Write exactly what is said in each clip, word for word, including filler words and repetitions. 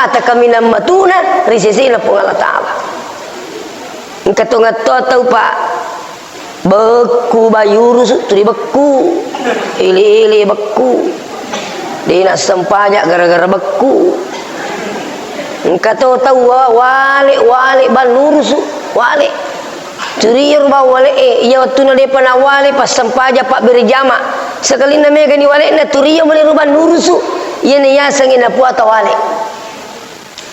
Ata kaminang matuna ri sesena Puang Allah Ta'ala. Engka tongattoa tau, Pak, bekku bayurusu, tuli bekku, ele-ele bekku, de' nassempajang gara-gara bekku. Engka to tau wa-, wale, wale bannurusu, wale. Tuli iyaro bawang wale'e, iya wettunna de'pa nawale, passempajang, pabbere jama. Sekalinna megani wale'na, tuli iya mani ro bannurusu, iyana yasengnge napuata wale.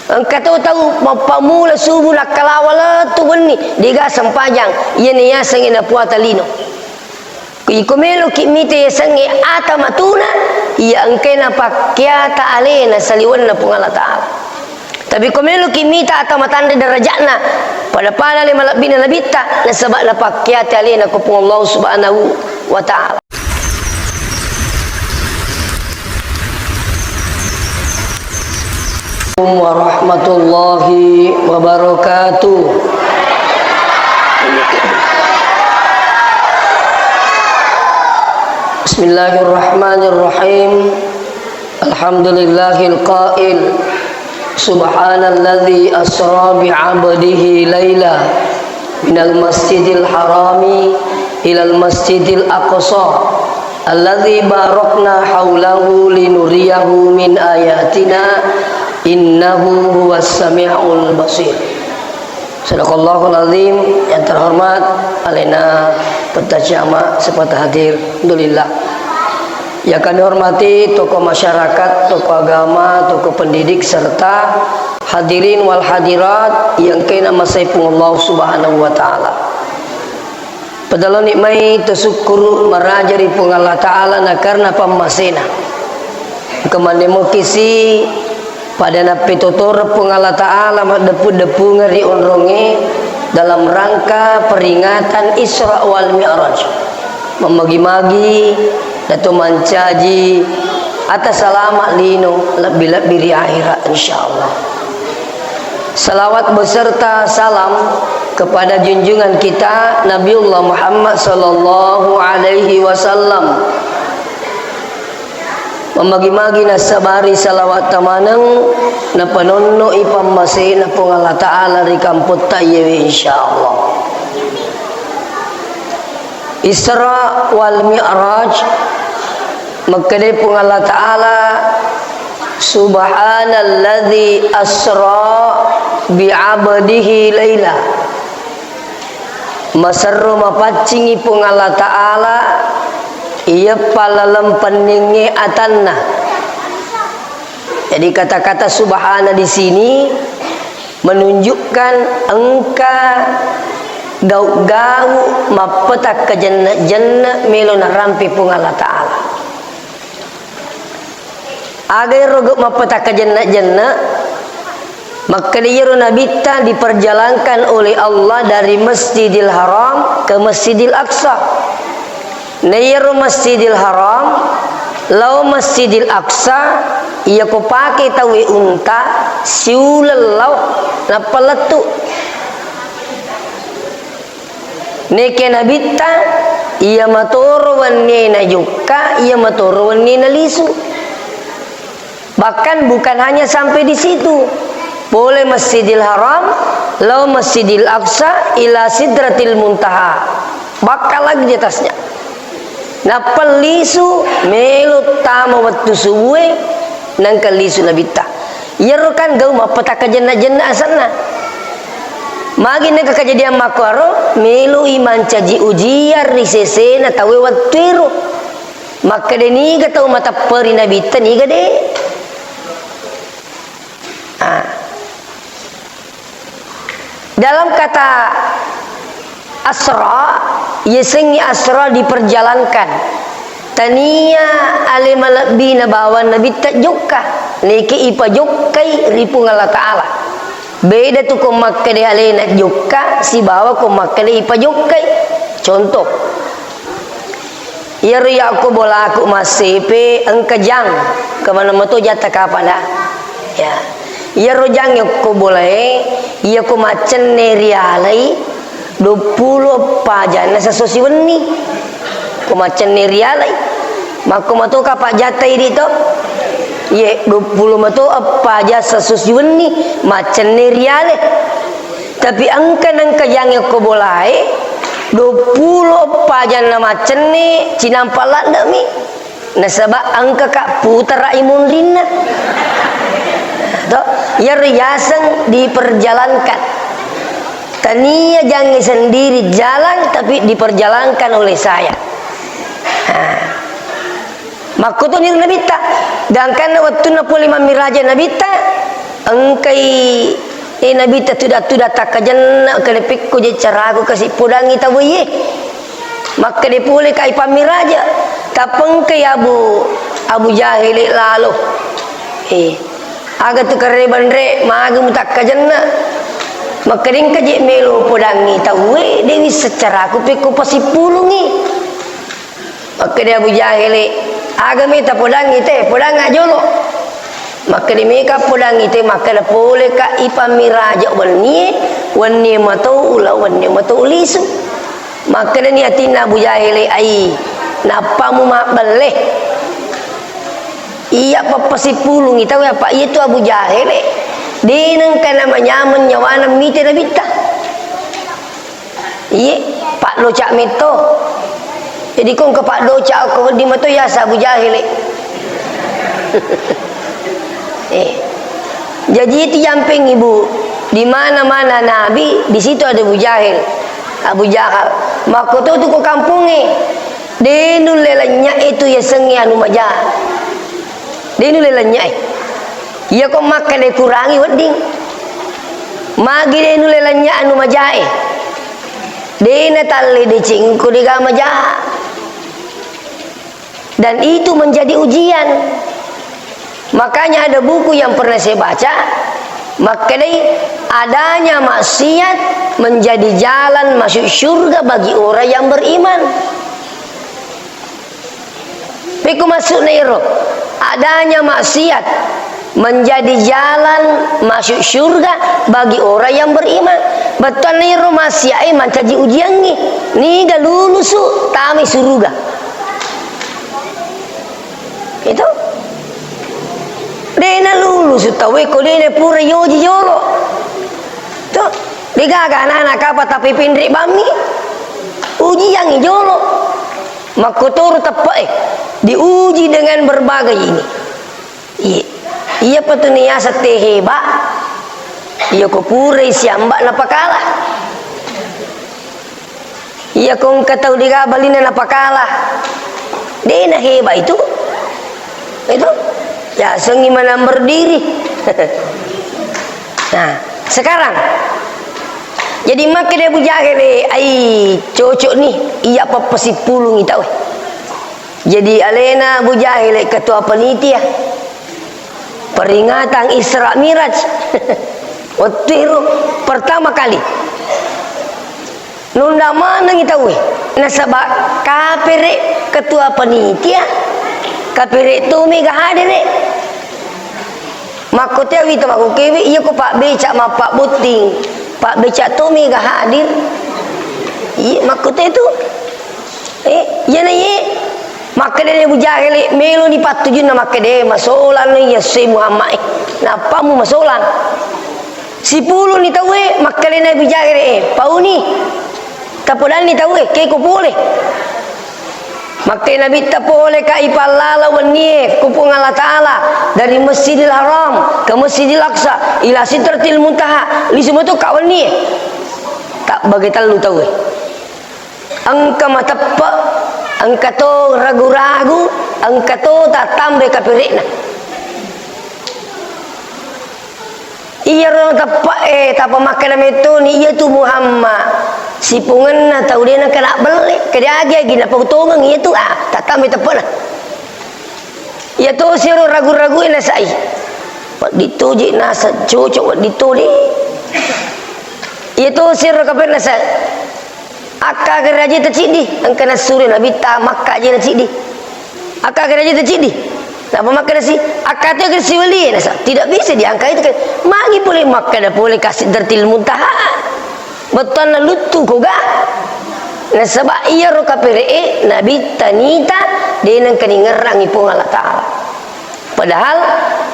Engka to tau mappamula subu nakkalawa lettu wenni, de'ga sempajang, iyana yasengnge napuata lino. Iko meloki mita yasengnge ata matuna, iya engkae napakkeata alena saliwenna Puang Allah Ta'ala. Tapi ko meloki mita ata matanre darajatna, pada-pada ale malebbina nabitta, nasaba napakkeati alena ko Puang Allah Subhanahu wa Ta'ala. Warahmatullahi wabarakatuh. Bismillahirrahmanirrahim. Alhamdulillahil qail, subhanalladzi asra bi'abdihi laila minal masjidil harami ilal masjidil aqsa alladzi barakna haulahu linuriyahu min ayatina, innahu huwas samiul basir. Sadaqallahul azim. Yang terhormat alena Petta Camat sepata hadir. Alhamdulillah. Yang kami hormati tokoh masyarakat, tokoh agama, tokoh pendidik, serta hadirin wal hadirat yang kena masai Puang Allah Subhanahu wa Ta'ala. Padaloni mai tasukkuru maraja ri Puang Allah Ta'ala na karena pammasena. Kemanne mokisi pada nappetotoreng Puang Allah Ta'ala maddeppu-deppungeng ri onrongnge dalam rangka peringatan Isra wal Mi'raj. Mammagi-magi nato mancaji ata salama lino lebbi-lebbi ri akhirat, insyaallah. Salawat beserta salam kepada junjungan kita Nabiullah Muhammad sallallahu alaihi wasallam. Mamagi-magi nassabari salawat tamaneng, napanonno'i pammasena Puang Allah Ta'ala ri kampotta iyewe, insyaallah. Isra wal Mi'raj, makkeda Puang Allah Ta'ala, "Subhanalladzi asra bi'abdihi laila." Maserro mapaccingi Puang Allah Ta'ala, iya palaleng penningnge atanna. Jadi kata-kata subhana di sini menunjukkan engka gau-gau mappeta kajenne-jenne melo narampe Puang Allah Ta'ala. Aga ero gau mappeta kajenne-jenne, makkeda iyaro Nabitta diperjalankan oleh Allah dari Masjidil Haram ke Masjidil Aqsa. Na iyaro Masjidil Haram lao Masjidil Aqsa, iya ko pake tauwe unta, siuleng lao, nappa lettu. Neke Nabitta, iya matoro wennie najokka, iya matoro wennie nalisu. Bahkan bukan hanya sampai di situ. Pole Masjidil Haram, lao Masjidil Aqsa, ila Sidratil Muntaha. Bakka lagi di atasnya. Nappa lisu, melo tama wettu subue, nangka lisu Nabitta. Iyaro kan gau mappeta kajenna-jenna asenna. Magi nengka kejadian makkuaro, meloi mancaji ujian ri sesena tauwe wettuero. Makkeda niga tau matepperi Nabitta, niga de. Ah. Dalam kata asra, yasengnge asra diperjalankan. Tania ale malebbina bawang Nabitta jokka, neke ipajokkai ri Puang Allah Ta'ala. Beda tu ko makkeda alena jokka sibawa ko makkeda ipajokkai. Contoh, iyaro yakko bolaku massepe engka jang, kemana meto jatta kapana. Ya. Iyaro jang yakko bolae, iya ko maccenne rialai, duappulo eppa janna sesso siwenni. Ko maccenne rialai. Makko matoka pajjatta idi to. Iye, duappulo mato eppa jang sessus siwenni, maccenne riale. Tapi engka nengka jange ko bolae, duappulo eppa janna maccenne, cinampa ladde'mi. Nasaba engkaka putara i munrinna. To, iyaro yaseng diperjalankan. Tania jange sendiri jalan, tapi diperjalankan oleh saya. Ha. Makkutoni ro Nabitta. Gangkanna wettunna pole mammiraja Nabitta, engkai, eh, Nabitta tuda-tuda takkajenna, kada pekko je caraku kasi podangi tauwe ye. Makkeda pole kai pammiraja. Tappa engkai Abu, Abu Jahil lalo. Eh, aga tu karebanre, magi mutakkajenna. Makkeda engka je melo podangi tauwe, dewi secaraku pekko pasippulungi. Makkeda Abu Jahele, "Aga meta podangngi te, podangnga jolo." Makkeda meka podangngi te, makkeda pole ka ipammiraja wennie, wennie mato ula, wennie mato lisu. Makkedani atinna Abu Jahele, "Ai, nappamu mabbelle. Iya pappasippulungi tau apa iya tu Abu Jahele. De nengka namanyameng nyawana mite Nabitta." Iye, paddoca metto. Jadi ko engka paddoca ko wedding mato yasa Abu Jahele. Eh. Jadi itu yampeng ibu, di mana-mana Nabi, di situ ada Abu Jahil, Abu Jahal. Makkoto tu ko kampongnge, de nulle lennye itu yasengnge anu maja. De nulle lennye. Iya ko makkeda kurangi wedding. Magi de nulle lennye anu majae. De natalle deceng ko dega maja. Dan itu menjadi ujian. Makanya ada buku yang pernah saya baca, makkedai adanya maksiat menjadi jalan masuk surga bagi orang yang beriman. Pekko maksudna ero, adanya maksiat menjadi jalan masuk surga bagi orang yang beriman. Bettuanna ero maksiat e mancaji ujiangngi, niga lulusu tamai suruga. Itu. De nalulusu tauwe ko de napura yoji jolo. Tuh, degaga anak-anak kapang tapi pinri bammi. Ujiangngi jolo. Makkotoro teppe'e, diuji dengan berbagai ini. Iya. Iya pa tu niaseng te heba. Iya ko purai siamba napakala. Iya ko engka tau degaga balinna napakala. De naheba itu. Itu. Yasengngi menang berdiri. Nah, sekarang. Jadi makkeda Abu Jahil, "Ai, cocok nih, iya pappasippulungi tau." Jadi alena Abu Jahil ketua panitia peringatan Isra Miraj. Wettu ero pertama kali nunda manengi tauwe. Nasaba kapere ketua panitia, kapere tu mega hadere. Makkote wita makkukewe, iya ko pabbeca mappabbotting, pabbeca to mega hadir. Iya, makkote tu. Eh, iyana iye. Makkedani Abu Jahil, meloni pattujunna makkeda, "Masolang no iya se Muhammad e. Nappamu masolang." Sipuluni tauwe, makkedani Abu Jahil, "Eh, pauni. Tapodanni tauwe, keko pole." Makkeda Nabitta, "Pole ka ipallala wennie ku Puang Allah Ta'ala dari Masjidil Haram ke Masjidil Aqsa ila Sidratil Muntaha, lisu mato ka wennie." Tabbage tellu tauwe. Engka mateppe, engka to ragu-ragu, engka to tattambai kapere'na. Iyaro teppe e, tappa makkeda mettoni, iya tu Muhammad sipungenna tau de nengka nabbelle, kede agi-agi napautongeng iya tu, ah, tattambai teppe'na. Iya tosi ro ragu-ragu e nasai. Wedding toje nasa cocok wedding to de. Iya tosi ro kapere'na sa. Akka keraja ta ciddi, engka nasuro Nabitta makka je na ciddi. Akka keraja ta ciddi. Napa makkeda si, akka tu kira siwali, nasa, tidak bisa diangkat itu kan. Magi pole makkeda pole ka Sidratil Muntaha. Bettuanna luttu ko ga. Nasaba iyaro kapere e, Nabitta nita, de nengka ningerrangi Puang Allah Ta'ala. Padahal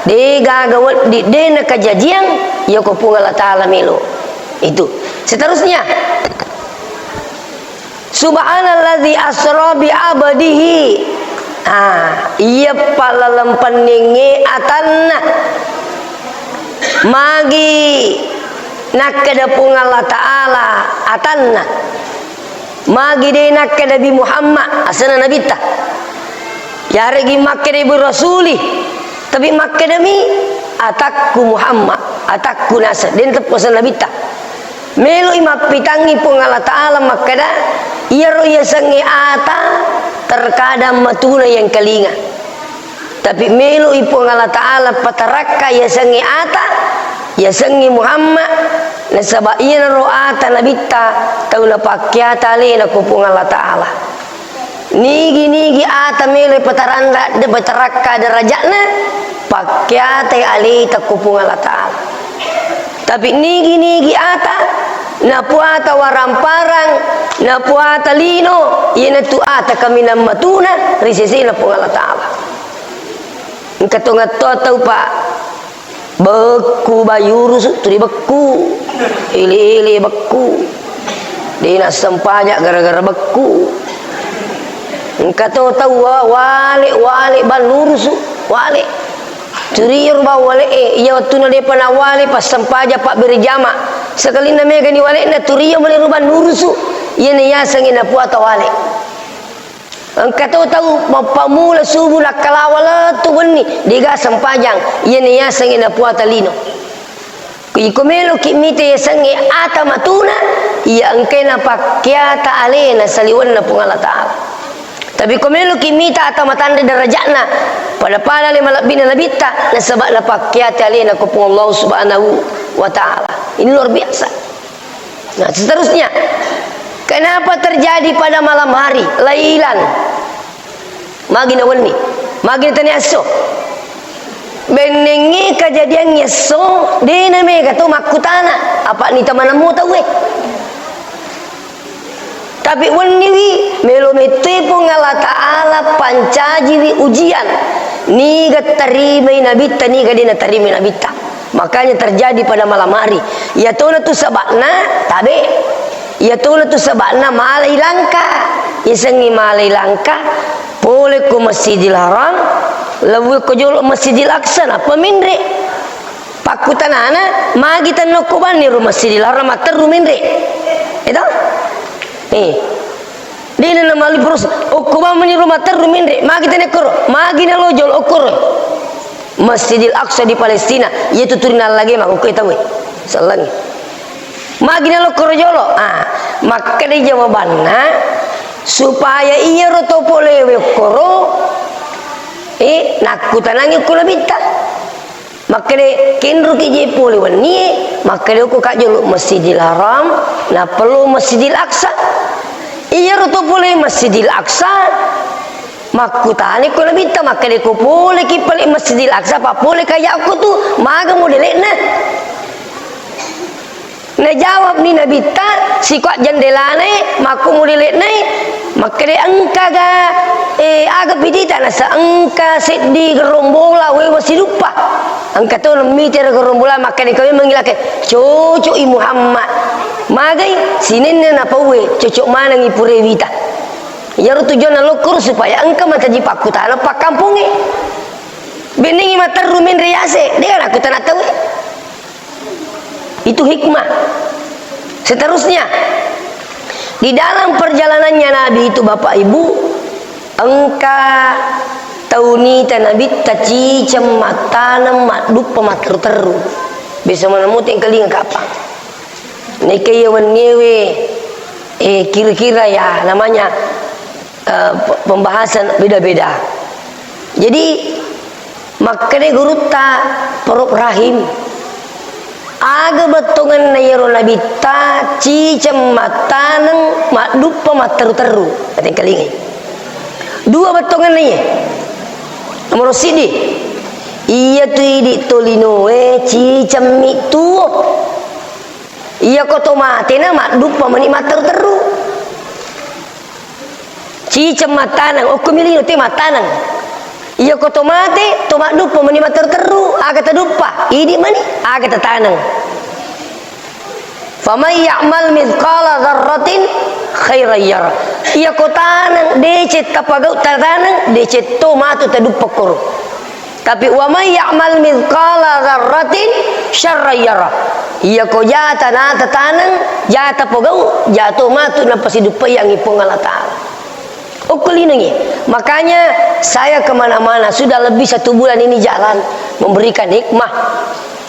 de gaga wedding, de na kejadian, iya ko Puang Allah Ta'ala melo. Itu. Seterusnya, Subhanalladzi asra bi abdihi. Ah, iya palaleng pennengnge atanna. Magi nakkeda Puang Allah Ta'ala atanna. Magi de nakkeda Nabi Muhammad, asenna nabitta. Yaregi makkeda bi rasuli, tapi makkedami atakku Muhammad, atakku naseng, de nateppu asenna nabitta. Meloi mappitangngi Puang Allah Ta'ala makkeda, iyaro yasengnge ata terkadang matuna yengkalinga. Tapi meloi Puang Allah Ta'ala patarakka yasengnge ata, yasengnge Muhammad, nasaba iyanaro ata nabitta tau napakkiata alena ko Puang Allah Ta'ala. Nigi-nigi ata melo pataranda-, patarakka derajatna, pakkiatai aleta ko Puang Allah Ta'ala. Tapi nigi-nigi ata, napuata waramparang, napuata lino, iyanatu ata kaminang matuna ri sesena Puang Allah Ta'ala. Engka tongattoa tau, Pak. Bekku bayurusu, turi bekku. Ele-ele bekku. De nassempajang gara-gara bekku. Engka to tau wa-, wale, wale bannurusu, wale. Turiyo ro bawang wale'e, iya wettunna depa nawale, passempajang pabbere jama. Sekalinna megani wale'na, turiyo mani ro bannurusu, iyana yasengnge napuata wale. Engka to tau mappamula subu nakkalawa lettu wenni, dega sempajang, iyana yasengnge napuata lino. Iko meloki mita yasengnge ata matuna, iya engkae napakkiata alena saliwenna Puang Allah Ta'ala. Tapi ko meloki mita ata matanre derajatna, pada-pada le malebbina nabitta, nasaba napakkiata alena ko Puang Allah Subhanahu wa Ta'ala. Ini luar biasa. Nah, seterusnya, kenapa terjadi pada malam hari, lailan? Magi na wenni, magi na tania esso. Bennengnge kajadiangnge esso, de na mega to makkutana, apa nita manammu tauwe. Tapi wenniwi, melo mettui Puang Allah Ta'ala pancajiwi ujian. Niga tarimai nabitta, niga de na tarimai nabitta. Makanya terjadi pada malam hari. Iyatona tu saba'na, tabe. Iyatona tu saba'na malai langka. Yasengngi malai langka, pole ko Masjidil Haram, lewwe ko jolo Masjidil Aqsa, nappa menre. Pakkutanana, magi tenno ko banni ro Masjidil Haram matteru menre. Eto? Eh. Dena namali pros, okko bang meni ro matteru menre, magi tenekko ro, magi nalo jolo okkoro. Masjidil Aqsa di Palestina, iyatu turi nallage mako koe tauwe. Sallangi. Magi nalo okkoro jolo. Ah, makkeda jawabanna, supaya iyaro to polewe okkoro, eh, nakkutanangi okko nabitta. Makkeda, kenroki je pole wennie, makkeda okko ka jolo Masjidil Haram, nappa lo Masjidil Aqsa. Iyaro to pole Masjidil Aqsa, makkutana ko nabitta, makkeda ko poleki pale Masjidil Aqsa, pa pole ka ya okko tu, maga modele'na? Najawabni nabitta, sikuat jendelanae, makko modele'nae, makkeda engkaga, eh, aga pidita, nasa engka seddi gerombola wewa siduppa. Engka to nemmitero gerombola, makkeda kami mengilake, cocok i Muhammad. Magai, sinenna napauwe, cocok manengi pure wita. Iyaro tujuanna lokkoro supaya engka mataji pakkutana pakkampongnge. Bennengi matteru menre yase, de nakkutana tauwe. Itu hikmah. Seterusnya, di dalam perjalanannya Nabi itu, Bapak Ibu, engka tau nita nabitta ciceng mattaneng madduppa matteru-teru. Biasa maneng mutu engkalinga kapang. Nekke iya wenniewe, eh, kira-kira ya namanya, eh, pe-, pembahasan beda-beda. Jadi, makkeda gurutta Prof Rahim, aga bettongenna iyaro nabitta ciceng mattaneng madduppa matteru-teru? Atengkalingai. Dua bettongenna iye. Nomoro siddi, iyatu idi tolinoe cicemmi tuo. Iyako to matena madduppa meni matteru-teru. Ciceng mattaneng, okko mi lino te mattaneng. Iyako to mate, to madduppa mani matteru-teru, aga taduppa, idi mani, aga tataneng. Faman ya'mal mithqala dzarratin khairan yara. Iyako taneng, deceng tapagau tataneng, deceng to matu taduppa koro. Tapi wa man ya'mal mithqala dzarratin syarran yara. Iyako jata na tataneng, jata pogau, jato matu napasiduppaiyangngi Puang Allah Ta'ala. Okko linengngi. Makanya saya kemana-mana, sudah lebih satu bulan ini jalan memberikan hikmah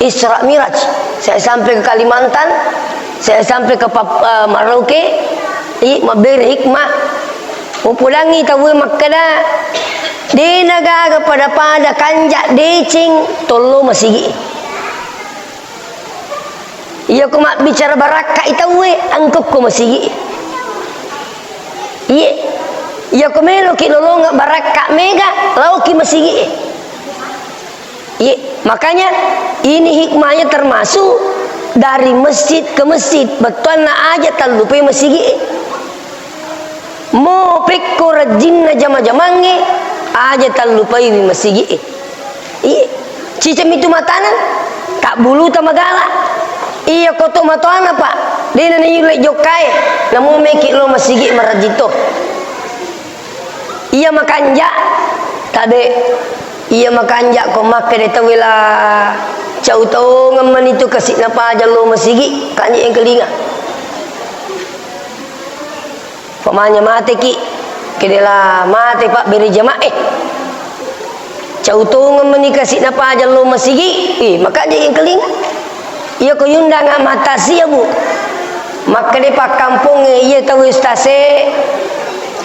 Isra Miraj. Saya sampai ke Kalimantan, saya sampai ke Pap-, eh, Merauke, i, mabbere hikmah. Mupudangngi tauwe makkeda, de nagaga pada-pada kanja deceng tollo masigi. Iyako mabbicara barakka i tauwe, engkokko masigi. Iye. Iyako meloki lolongeng barakka mega, laoki masigi. Iye. Makanya ini hikmahnya termasuk dari masjid ke masjid. Bettuanna aja tallupai masigi. Mo pekko rajinna jama-jamangnge, aja tallupaiwi masigi'e. Iye, cicemmi tu matana, tabbuluta magala. Iya ko to matoana, Pak, dena nayulle jokkae, namo meki lo masigi marajin to. Iya makanja, tabe. Iya makanja ko makkeda tauwe la cau tongeng mani tu kasi napaja lo masigi, kanji engkalinga. Pamanya mateki, kedela mate pabbere jama'e. Cau tongeng meni kasi napaja lo masigi, eh, maka je engkalinga. Iya ko yundanga mata sia, Bu. Makkeda pakkampongnge iya tau ustase,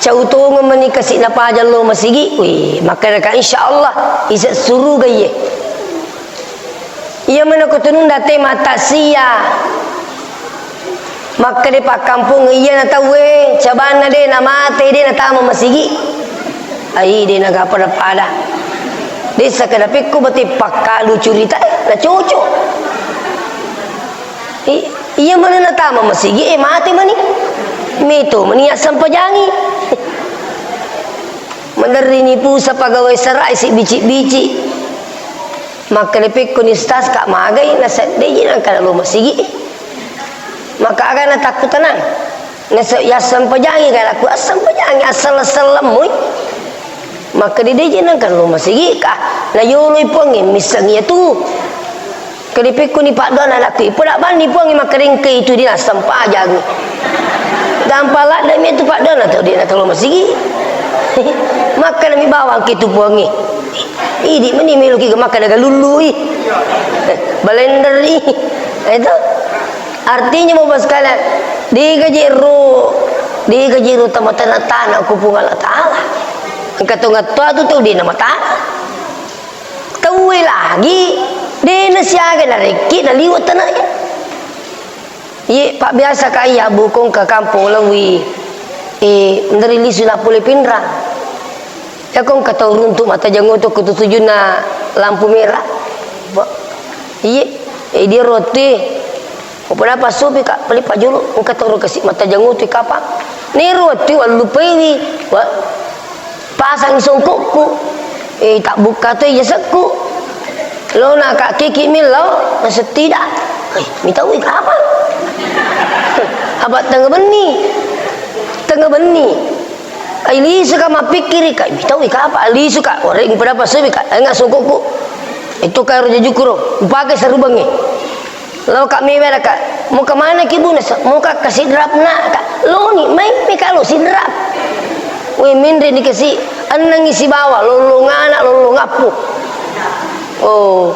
cau tongeng meni kasi napaja lo masigi, wih, makkeda ka insyaallah ise suruga iye. Iya mana ko tununda te mata sia. Makkeda pakkampong iya na tauwe, cabanna de na mate, de na tama masigi. Ai, de na gapa pada-pada. De sakada pekko bate pakkalu curita, eh, na cocok. I-, iya mana na tama masigi, eh, mate mani. Meto mani assampajangi. Maderri ni pusa pagawai serai si bici-bici. Makkeda pekko ni stas ka magai, naseddei nangka lo masigi. Maka aga na takku tenang. Nase yassam pajangi ka aku, assam pajangi, asal-asal lemmoi. Makkeda dei je nangka lo masigi ka. Na yoloi pongi missengi tu. Kedi pekko ni paddoanna anakku, ipoda banni Puangnge makkedengke itu dina sempajangi. Gampang ladde mi tu paddoanna tau dina tolo masigi. Makkeda mi bawang ke tu Puangnge. Idi meni meloki makkeda galullui. Balenderi. Itu. Artinya mau sekalian, digaji ro, digaji ro tama tanah-tanah ku Puang Allah Ta'ala. Engka tonga tua tu tau dina mata. Tauwe lagi, de nasiaga narekki naliwet tanaya. Iye, pabbiasa ka iya bukong ka kampong lawi, eh, menderi lisu na pole Pinrang. Iya kong ka tau runtuk mata jangoto ko tutujunna lampu merah. Ba-, iye, eh, dia roti. Ko pada passupi ka, pali pajulu, engka toro kasi mata jangutu kapang. Nero wettu wallupaiwi, wa-, pasang songkokku. Eh, tabbukka to jasekku. Lo na ka kiki millau, nasettida. Eh, mitaui kapang. Apa tengnga benni? Tengnga benni. Ai lisu ka mappikkiri ka, mitaui kapang, lisu ka. Ore pada passupi ka, enga songkokku. Itu ka ro jajuku ro, upake sarubangnge. Lao ka mewara ka, "Mo ka mana ki, Bu?" Nasa, "Mo ka kasi drap na ka." Loni, mai mi ka lo si drap. Weh, menre ni kasi, enneng isi bawa, lolong anak, lolong appu. Oh.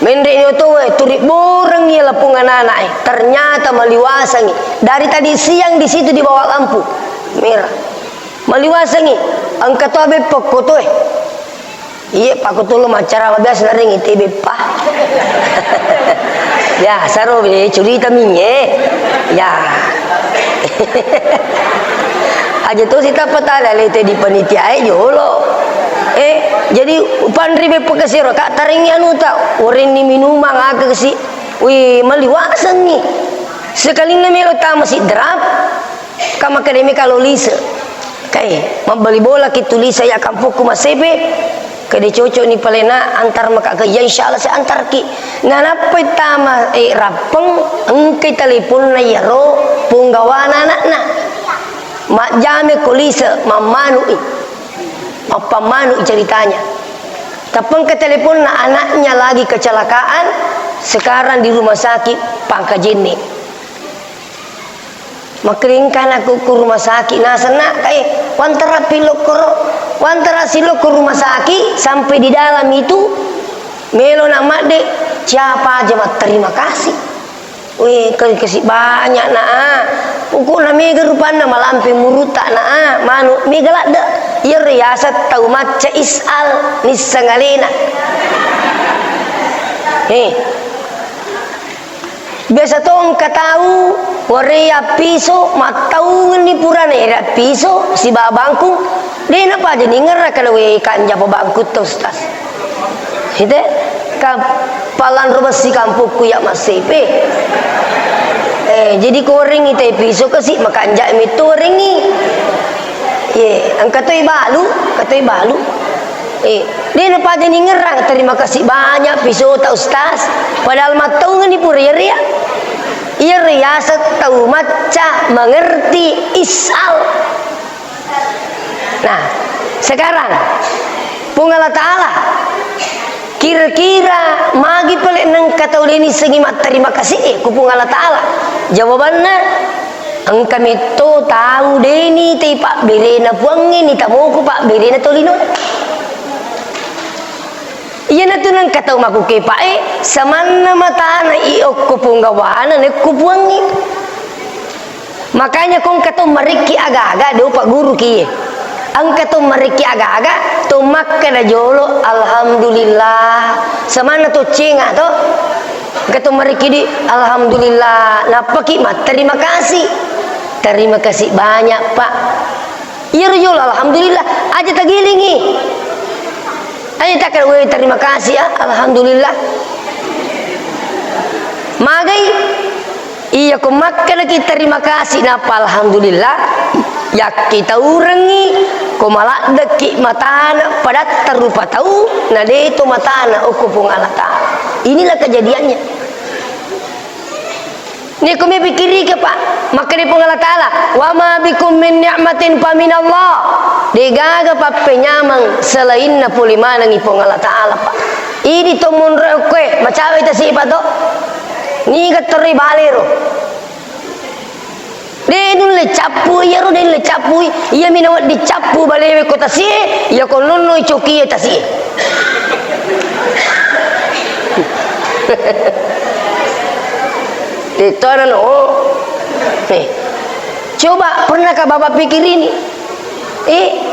Menre ni oto, weh, turi boreng ya lapung anak-anak, eh. Ternyata maliwasangi. Dari tadi siang di situ di bawah lampu merah. Maliwasangi, engka to beppa ko to, eh. Iye, pakkutulung maccara, biasa naring ite beppa. Ya, saro be curita minye. Ya. Aja to sita patala lete di panitia e jolo. Eh, jadi upanri beppa kasiro, Kak, taringi anu ta, orenni minumang aga kasi. Wih, maliwasengi. Sekalinna melo tama si drap, ka makkeda mi kalo lise. Kae, mabbali bola ki tulisa ya kampokku Massepe, kede cocok ni palena antar maka ke, ya insya Allah saya antar ki. Nanappa tama, eh, rappeng, engkai teleponna yaro punggawana anakna. Majjame ko lise, mammanui. Mappammanu ceritanya. Tapengka teleponna anaknya lagi kecelakaan, sekarang di rumah sakit Pangkajene. Makkeringka anakku ku rumah sakit, naseng nak, eh, wantara pilokoro, wantara silokko rumah sakit, sampai di dalam itu, melo nak madde, siapa aja mak terima kasih. Weh, ke-, kasi banyak, Nak, ah. Pokokna mega rupanna malampe muruta, Nak, ah. Manu mega ladde. Iyaro yaseng tau macca isal nisseng alena. He. Biasa to engka tau wareya piso, mattaungenni purana ere piso, sibawa bangkung. De napaja ningerra kada we kanja pa bangkutta, Ustaz. Ite, ka palanro bessi kampokku ya Massepe. Eh, jadi ko werengngi te piso kasi makanja mi to werengngi. Ye, engka toi balu, engka toi balu. Eh, de napaja ningerrang, terima kasih banyak pisota Ustaz. Padahal mattaungeng ni pura iyaro ya. Iyaro yaseng tau macca mengerti isal. Nah, sekarang, Puang Allah Ta'ala, kira-kira magi pale nengka tau de nissengi matterima kasih, eh, ku Puang Allah Ta'ala? Jawabanna, engka metto tau de ni tei pabberena Puangnge, ni tamoku pabberena tolino. Iyanatu nengka tau makukepa, eh, samanna matana i okko punggawana nekku Puangnge. Makanya ko engka to marikki aga-aga, de upa guru ki. Engka to marikki aga-aga, to makkeda jolo, "Alhamdulillah." Samanna to cenga to. Engka to marikki di, "Alhamdulillah." Nappaki matterima kasih. "Terima kasih banyak, Pak." Iyaro jolo, "Alhamdulillah." Aja tagilingi. Aja takkeda, "Weh, terima kasih, ah. Alhamdulillah." Magai? Iya, ko makkedaki terima kasih nappa alhamdulillah, yakkitaurengngi ko maladdekki matana padatta rupa tau, na de to matana okko Puang Allah Ta'ala. Inilah kejadiannya. Niko mi pikirike, Pak, makkeda Puang Allah Ta'ala, "Wa ma bikum min ni'matin fa minallah." Degaga pappenyameng selainna pole manengi Puang Allah Ta'ala, Pak. Ini to monro okkoe, macawai tasi, Pak, to. Niga terri balero. De nulle cappu iyaro, de nulle cappui. Iya mi nawedding cappu balewe ko tasie, iya ko nonnoi cokie tasie. De tona no. Eh. Coba pernahkah Bapak pikir ini? Eh,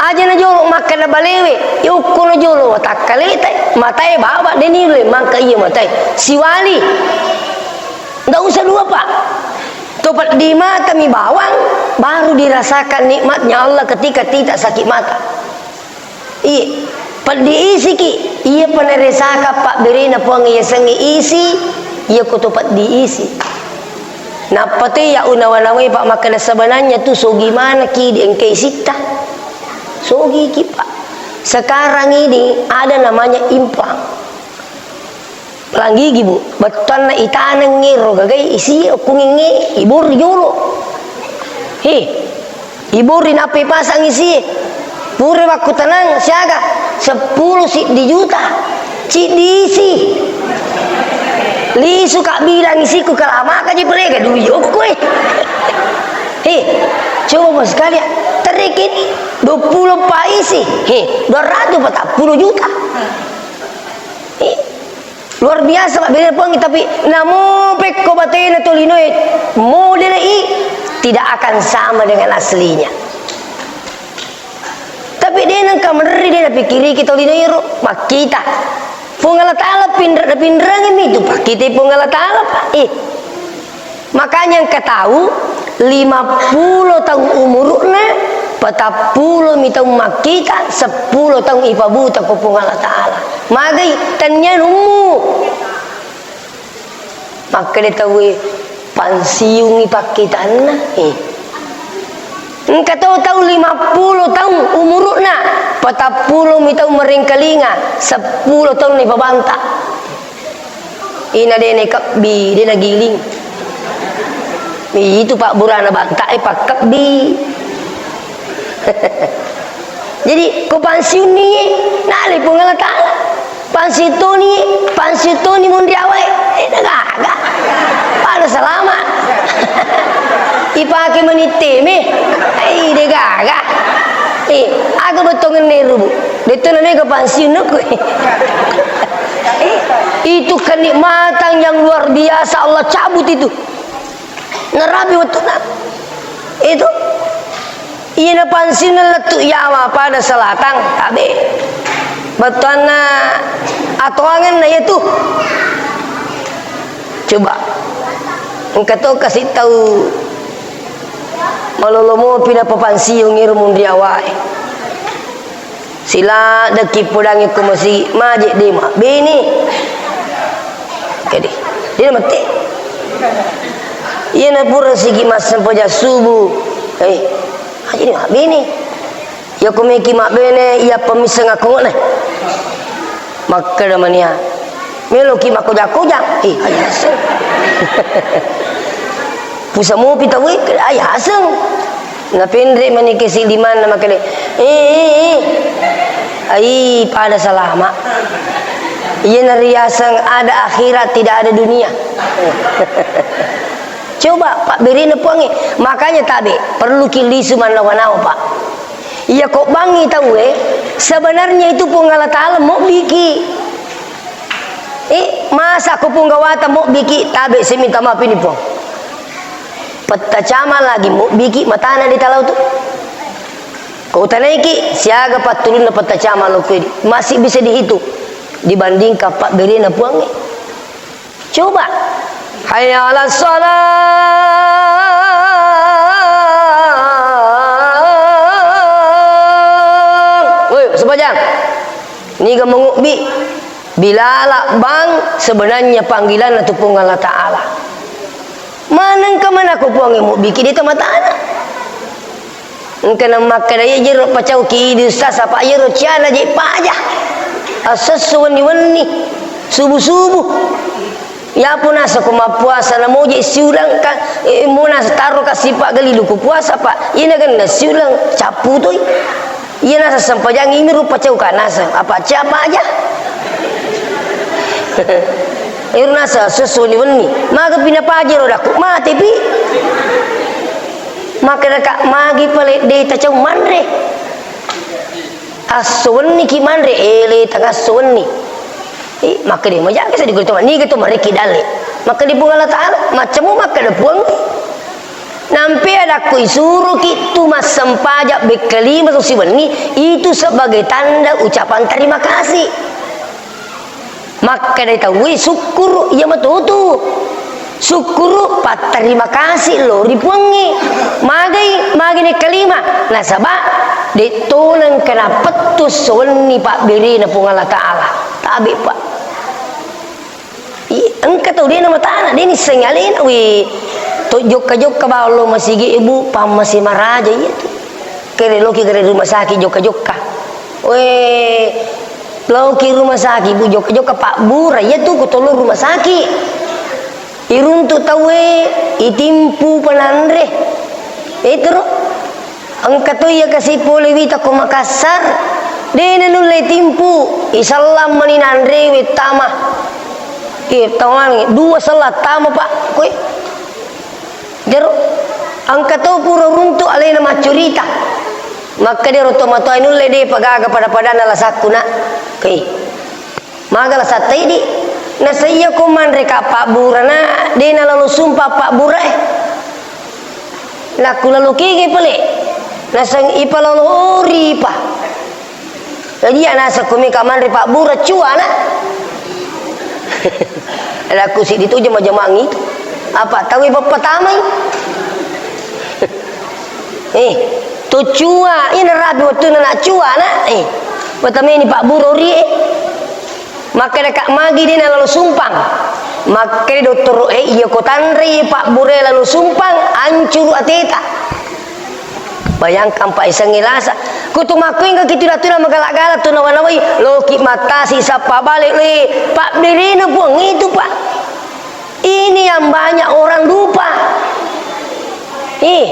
Aja na jolo makkeda balewe, yukko na jolo watakkaleta, matae baba, de niulle mangka iya matae. Siwali. Ndak usah dua, Pak. To peddi mata mi bawang, baru dirasakan nikmatnya Allah ketika tidak sakit mata. Iya, peddi isiki, iya pa naresaka pabberena Puang yasengnge isi, iya ko to peddi isi. Nappa to iya unawa-nawai, Pak, makkeda sebenarnya tu sogi manaki di engka isitta. Sogiki, Pak. Sekarang ini ada namanya implang. Pelanggigi, Bu. Bettuanna itanengngi ro gagai isi okkungengnge ibori jolo. He, ibori nappi pasang isi. Pura wakkutanang siaga? Seppulo siddi juta. Ciddi isi. Lisu ka bilang isiku kalamaka ji perega dui okko, eh. He, coba bos sekalian. Terikini dua puluh empat isi. He, dua ratus empat puluh juta. He. Luar biasa, Pak, beda Puang, tapi namo pekko batena tolinoe model i tidak akan sama dengan aslinya. Tapi de nengka menri, de napikiriki tolinoe ro, makkita. Puang Allah Ta'ala pinra-, napinrangi mi tu, pakkita Puang Allah Ta'ala, Pak. Eh. Makanya engka tau lima pulo taung umuru'na, patappulo mi taung makkita, seppulo taung ipabuta ko Puang Allah Ta'ala. Magai, tennia nummu. Makkeda tauwe, "Pansiungi pakkitanna." Eh. Engka to tau lima puluh taung umuru'na, patappulo mi taung marengkalinga, seppulo taung ni pabanta. Ina de' nakebbi, de' nagiling. Itu pabburana banta e pakkebbi. Jadi, ko pansiunni, nalai Puang Allah Ta'ala. Pansittoni, pansittoni munri awai. Eh, de' gaga. Pada salama. Ipake mani teme. Eh, de' gaga. Eh, aga bettongenna ero, Bu? De' to namega pansiun ko. Eh, itu kenikmatan yang luar biasa Allah cabut itu. Narapi wettunna. Itu. Iyana pansiunna lettu' yawa pada selatang, tabe'. Bettuanna atoangenna iyatu. Coba. Engka to kasi' tau malolo mopi napapansiung ero munri awai. Siladdekki podangngi ko masi, maje' de' mabbene. Jadi, de' namette. Iyana pura sigi massempajang subuh. Eh, maje' de' mabbene. Iya ko meki mabbene, iya pemisseng akkongo'na. Makkeda mania, "Meloki makkoja-koja?" Eh, aja aseng. Pusa mopi tau e, aja aseng. Napenre' mani kesi' limanna makkeda, "Eh, eh, eh. Ai, pada salama." Iyana riaseng ada akhirat, tidak ada dunia. Coba, pabberena Puangnge. Makanya tabe', perluki lisu mannawa-nawa, Pak. Iya ko bangngi tauwe, sebenarnya itu Puang Allah Ta'ala mobbiki. Eh, masa ko Puang Gawata mobbiki, tabe' si minta maaf ini, Puang. Pettacama lagi mobbiki, matana di talau tu. Ko utanaiki, siaga pattulunna pettacama lo kue, masih bisa dihitung dibandingkan pabberena Puangnge. Coba. Hayya 'alas shalah. Woi, sempajang. Niga mengubbi? Bilala bang, sebenarnya panggilanna tu Puang Allah Ta'ala. Manengka manako Puangnge mubbiki de' to matana. Engka namakkeda, "Iya jero pacauki idi' sasa, Pak, iyaro ciana je' paja. Assesso wenni-wenni, subuh-subuh." Iyapo nasako mappuasa, namo je' siulang ka, eh, mo nasa taro ka sipa' galilu ko puasa, Pak. Ina ganna siulang, cappu toi. Iya nasa sempajang imi ro pacauka nasa, apa cia paja. Ero nasa assesso wenni-wenni. Maga pina paja ro dakku, mate pi. Makkedaka, "Magi pale de' tacau manre? Asso wenniki manre, ele tang asso wenni." Eh, makkeda, "Majaga sa dikuli to, niga to mareki dalle." Makkeda Puang Allah Ta'ala, "Maccamu makkeda Puang." Nampe adakku isuroki tu massempajang bekkalima to siwenni, itu sebagai tanda ucapan terima kasih. Makkeda tauwe, "Sukkuru, iya matotu. Sukkuru, patterima kasih lo ri Puangnge." Magai, magai nekkalima, nasaba de' toneng kena pettu sowenni pabberena Puang Allah Ta'ala. Tabe', Pak. I, engka tau de' namatana, de' nissengi alena, wi, to jokka-jokka bawang lo masigi, Ibu, pammase maraja iya tu. Kere loki kere rumah sakit jokka-jokka. We, loki rumah sakit, Bu, jokka-jokka pabbura, iya tu ko tolong rumah sakit. Iruntu tauwe, itimpu pananre. Itu ro. Engka to iya kasi pole wita ko Makassar. De' nanulle timpu, isallang mani nanre wettama. Eh, tawang, dua sellang tama, Pak. Koe. Jero, engka to pura runtu alena maccurita. Makkeda ro tomatoa, "Nulle de' pagaga pada-padanna lasakku, Nak." Oke. Maga lasatta idi'. Nasa iya ko manre ka pabburana, de' nalalo sumpa pabbura e. Nakku lalo kege pale. Naseng ipalalo ripa. Jadi, iya naseng ko meka manre pabbura, cuana. Ada ku sidi tu jama-jamang itu. Apa tau ipa patamai? Eh, tu cua, ina rapi wattunna na cuana. Eh, patamai ni pabbura ori, eh. Makkedaka magi de' nalalo sumpang. Makkeda dottoro e, iya ko tanrei pabbura lalo sumpang, ancuru ateta. Bayangkan, Pak, isengnge lasa. Ko tu makkuingka ki tuna-tuna magala-gala tu nawa-nawai, loki mattasi sappa bale, le, pabberena Puang itu, Pak. Ini yang banyak orang lupa. Eh,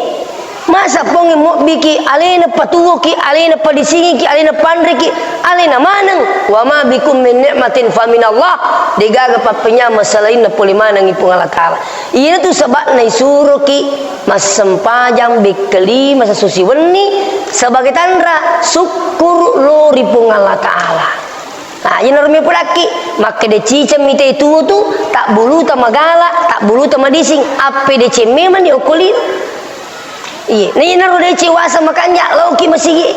masa Puang mobbiki, alena patuwoki, alena padisingiki, alena panriki, alena maneng. Wa ma bikum min ni'matin fa minallah. Degaga pappenyama selainna pole manengngi Puang Allah Taala. Iyana tu sebabna isuroki massempajang bekkeli masasusi wenni sebagai tanra sukkuru lo ri Puang Allah Taala. Nah, iyanaro mi podakki, makkeda ciceng mita tuo tu, tabbuluta magala, tabbuluta madising, appedeceng memang ni okko lino. Iye, na iyanaro deceng wasa makanja, laoki masigi.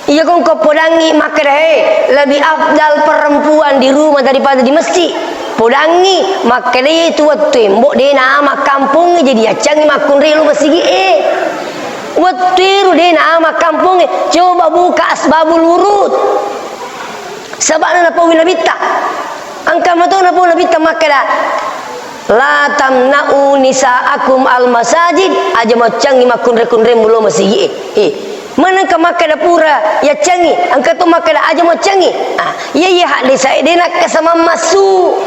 Iya kongko podangi makkeda, "Hei, lebih afdal perempuan di rumah daripada di masjid." Podangi makkeda, "Iya tu wettu embo de na ama kampongnge, jadi yaccangi makkunrai lo masigi e." Wettu ero de na ama kampongnge, coba buka Asbabul Wurud. Saba'na napaui Nabitta. Engka mato napau Nabitta makkeda, "La tamna'u nisa'akum al masajid," aja maccangi makkunre-kunremu lo masigi e. Eh, manengka makkeda pura yaccangi, engka to makkeda aja maccangi. Ah, iya, iya, hadde sae de nakkasamang massu.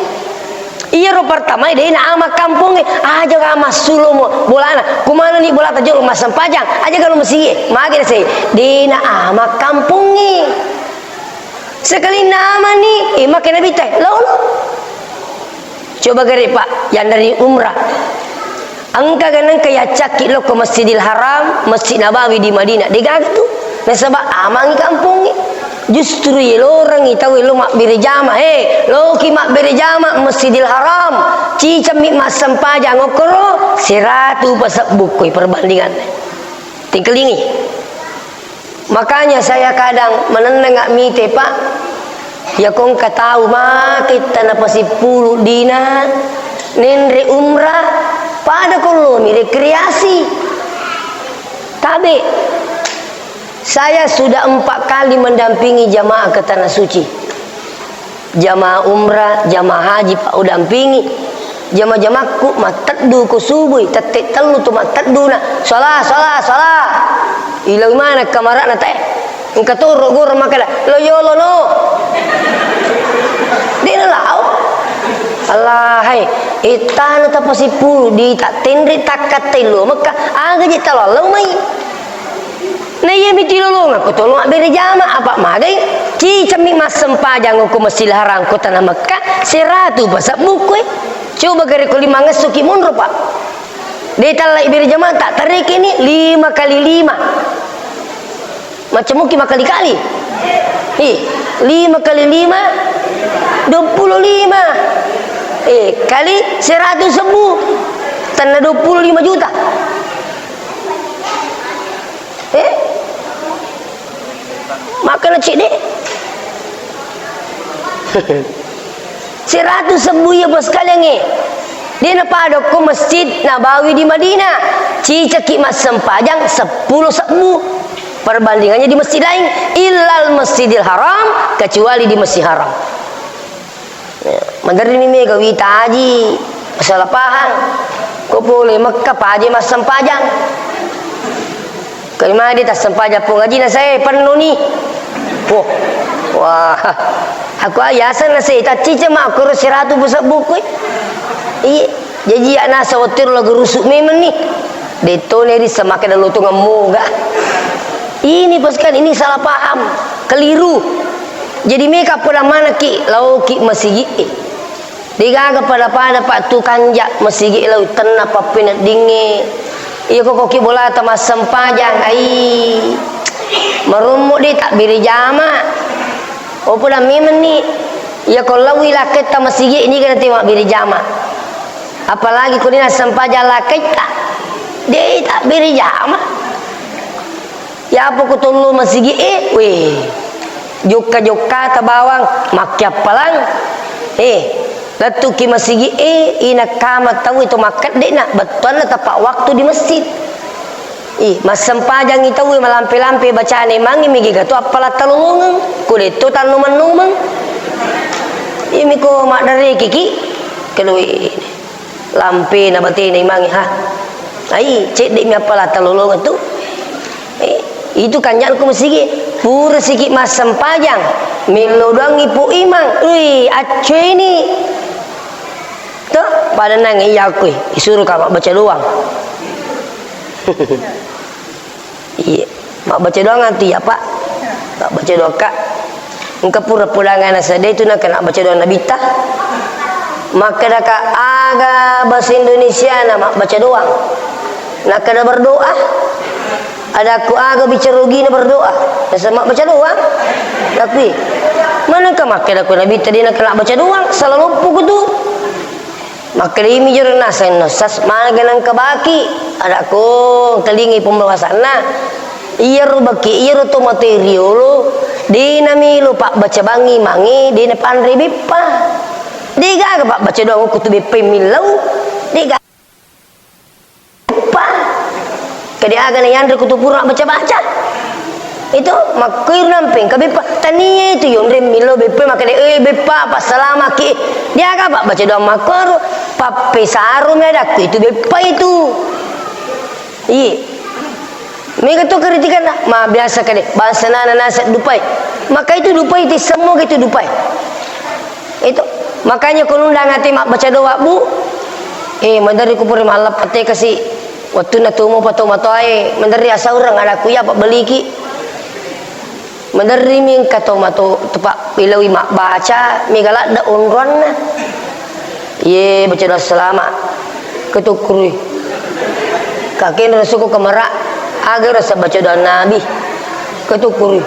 Iyaro pertama de na ama kampongnge, aja ga massu lo mo bolana. Kumana ni bolata jolo massempajang, aja ga lo masigi e. Magi de sae, de na ama kampongnge. Sekalinna amani, eh, makkeda Nabitta, "Lao, lao." Coba gare, Pak, yang dari umrah. Engka ga nengka yaccakki lokko Masjidil Haram, Masjid Nabawi di Madinah. Degaga tu. Nasaba amangi kampongnge. Justru yelorengi tau lo mabbere jama. Eh, loki mabbere jama Masjidil Haram. Cicemmi massempajang okkoro, seratu pasebbukko perbandinganna. Tingkelingi. Makanya saya kadang menenneng mite, Pak. Ya kongka tau maki tanapasippulu dina nenre umrah, pada kollomi rekreasi. Tabe, saya sudah empat kali mendampingi jamaah ke Tanah Suci. Jamaah umrah, jamaah haji, Pak, udampingi. Jama-jamakku matteddu ko subui, tette tellu tu mattedduna. Sala, sala, sala. Iloi maneng kamara'na tae. Engka toro goro makkeda, "Lo yolo no." Dena lao. Allah hai, ittana tapasippulu di tak tenre takkatte lo Mekka, aga je talo lao mai. Na iya mi tilolongeng ko tolo mabbere jama, apa magai? Cicemmi massempajang ko Masjidil Haram ko Tanah Mekka, seratu pasebbu koe. Coba gare ko limangessu ki monro, Pak. De tallai bere jama, tak tareke ni lima kali lima. Macam muki makali-kali. Eh, lima kali lima, dua puluh lima. Eh, kali seratu sebbu. Tanna dua puluh lima juta. Eh? Makkeda cedde. Seratu sebbu iya, Bos, sekalian e. De napada ko Masjid Nabawi di Madinah. Cicaki massempajang seppulo sebbu. Perbandingannya di masjid lain. Illal Masjidil Haram, kecuali di Masjid Haram. Ya, maderri mi mega wita aji, salah paham. Ko pole Mekka paje massempajang. Ko imade tassempajang pong aji na sae penno ni. Wah. Wah. Aku ayasa na sae taccice ma koro seratu pusebbu koe. Iye, jaji ana sawatiro lagu rusuk memang ni. Detto ne ri semake dalu tongeng moga. Ini pasukan ini salah paham, keliru. Jadi meka poda manekki laoki masigi e. Degaga pada-pada, Pak, tu kanja masigi e lao tenna pappeneddingnge. Iya ko koki bolata massempajang, ai. Marommo de tabbere jama. Oh, poda memang ni. Iya ko lawi laketta masigi e, niga nate mabbere jama. Apalagi ko dena sempajang laketta. De tabbere jama. Yapo ko tollo masigi e, weh, jokka-jokkata bawang, makkiappalang. Eh, lettuki masigi e, inakkama tau itu makkedde na, bettuanna tepat waktu di masjid. Ih, massempajangi tau malampe-lampe bacane mangi migi gatu appala talolongeng, ko detto tannomeng-nomeng. Imi ko maddareki ki, keluwe. Lampe na batena imangnge, ha. Ai, cedde mi appala talolongeng tu. Itu kanja'na ko masigi, pura siki massempajang, mello doangngi Pu Imang, ui, accueni. To, padanang iya kui, isuro ka mabbaca doang. Iya, mabbaca doang antu iya, Pak. Mabbaca doang, Kak. Engka pura pulangan sedde tu nakana baca doang Nabitta. Makkedaka, aga bahasa Indonesiana mabbaca doang? Nakkeda berdoa. Adakku, aga bicara rugina berdoa? Nasaba mabbaca doang. Tapi manengka makkeda ko Nabitta de nakana baca doang, salah loppo ko tu. Makkedai mi jero naseng, no sas, maga nengka baki. Adakku, telingai pembahasanna. Iyaro baki, iyaro tomatoe riolo, de namelo pabbaca bangngi mange, de napanre beppa. De gaga pabbaca doang ko tu beppa millau. De gaga. Beppa. Kade aga na yanre ko tu pura baca-baca. Itu makkuiru nampeng ka beppa. Tania itu yonre millau beppa, makade, eh, beppa, passalamaki. De aga pabbaca doang makkoro. Pappesaro mi adakku itu beppa itu. Iya. Mega to kritikanna, ma biasa kade, bangsa nana nasa dupai. Maka itu dupai, itu semua itu dupai. Itu. Makanya ko nundang ate mabbaca doa, Bu. Eh, maderri ku pura malleppete kasi. Wettunna tumu pato matoae, maderri asaureng adakku iya pabbeliki. Maderri mi engka to mato tepa ilaui mabbaca, mega ladde onroanna. Iye, baca doa salama. Ketukkurui. Kakena rasuku kemera, aga rasa baca doa Nabi. Ketukkurui.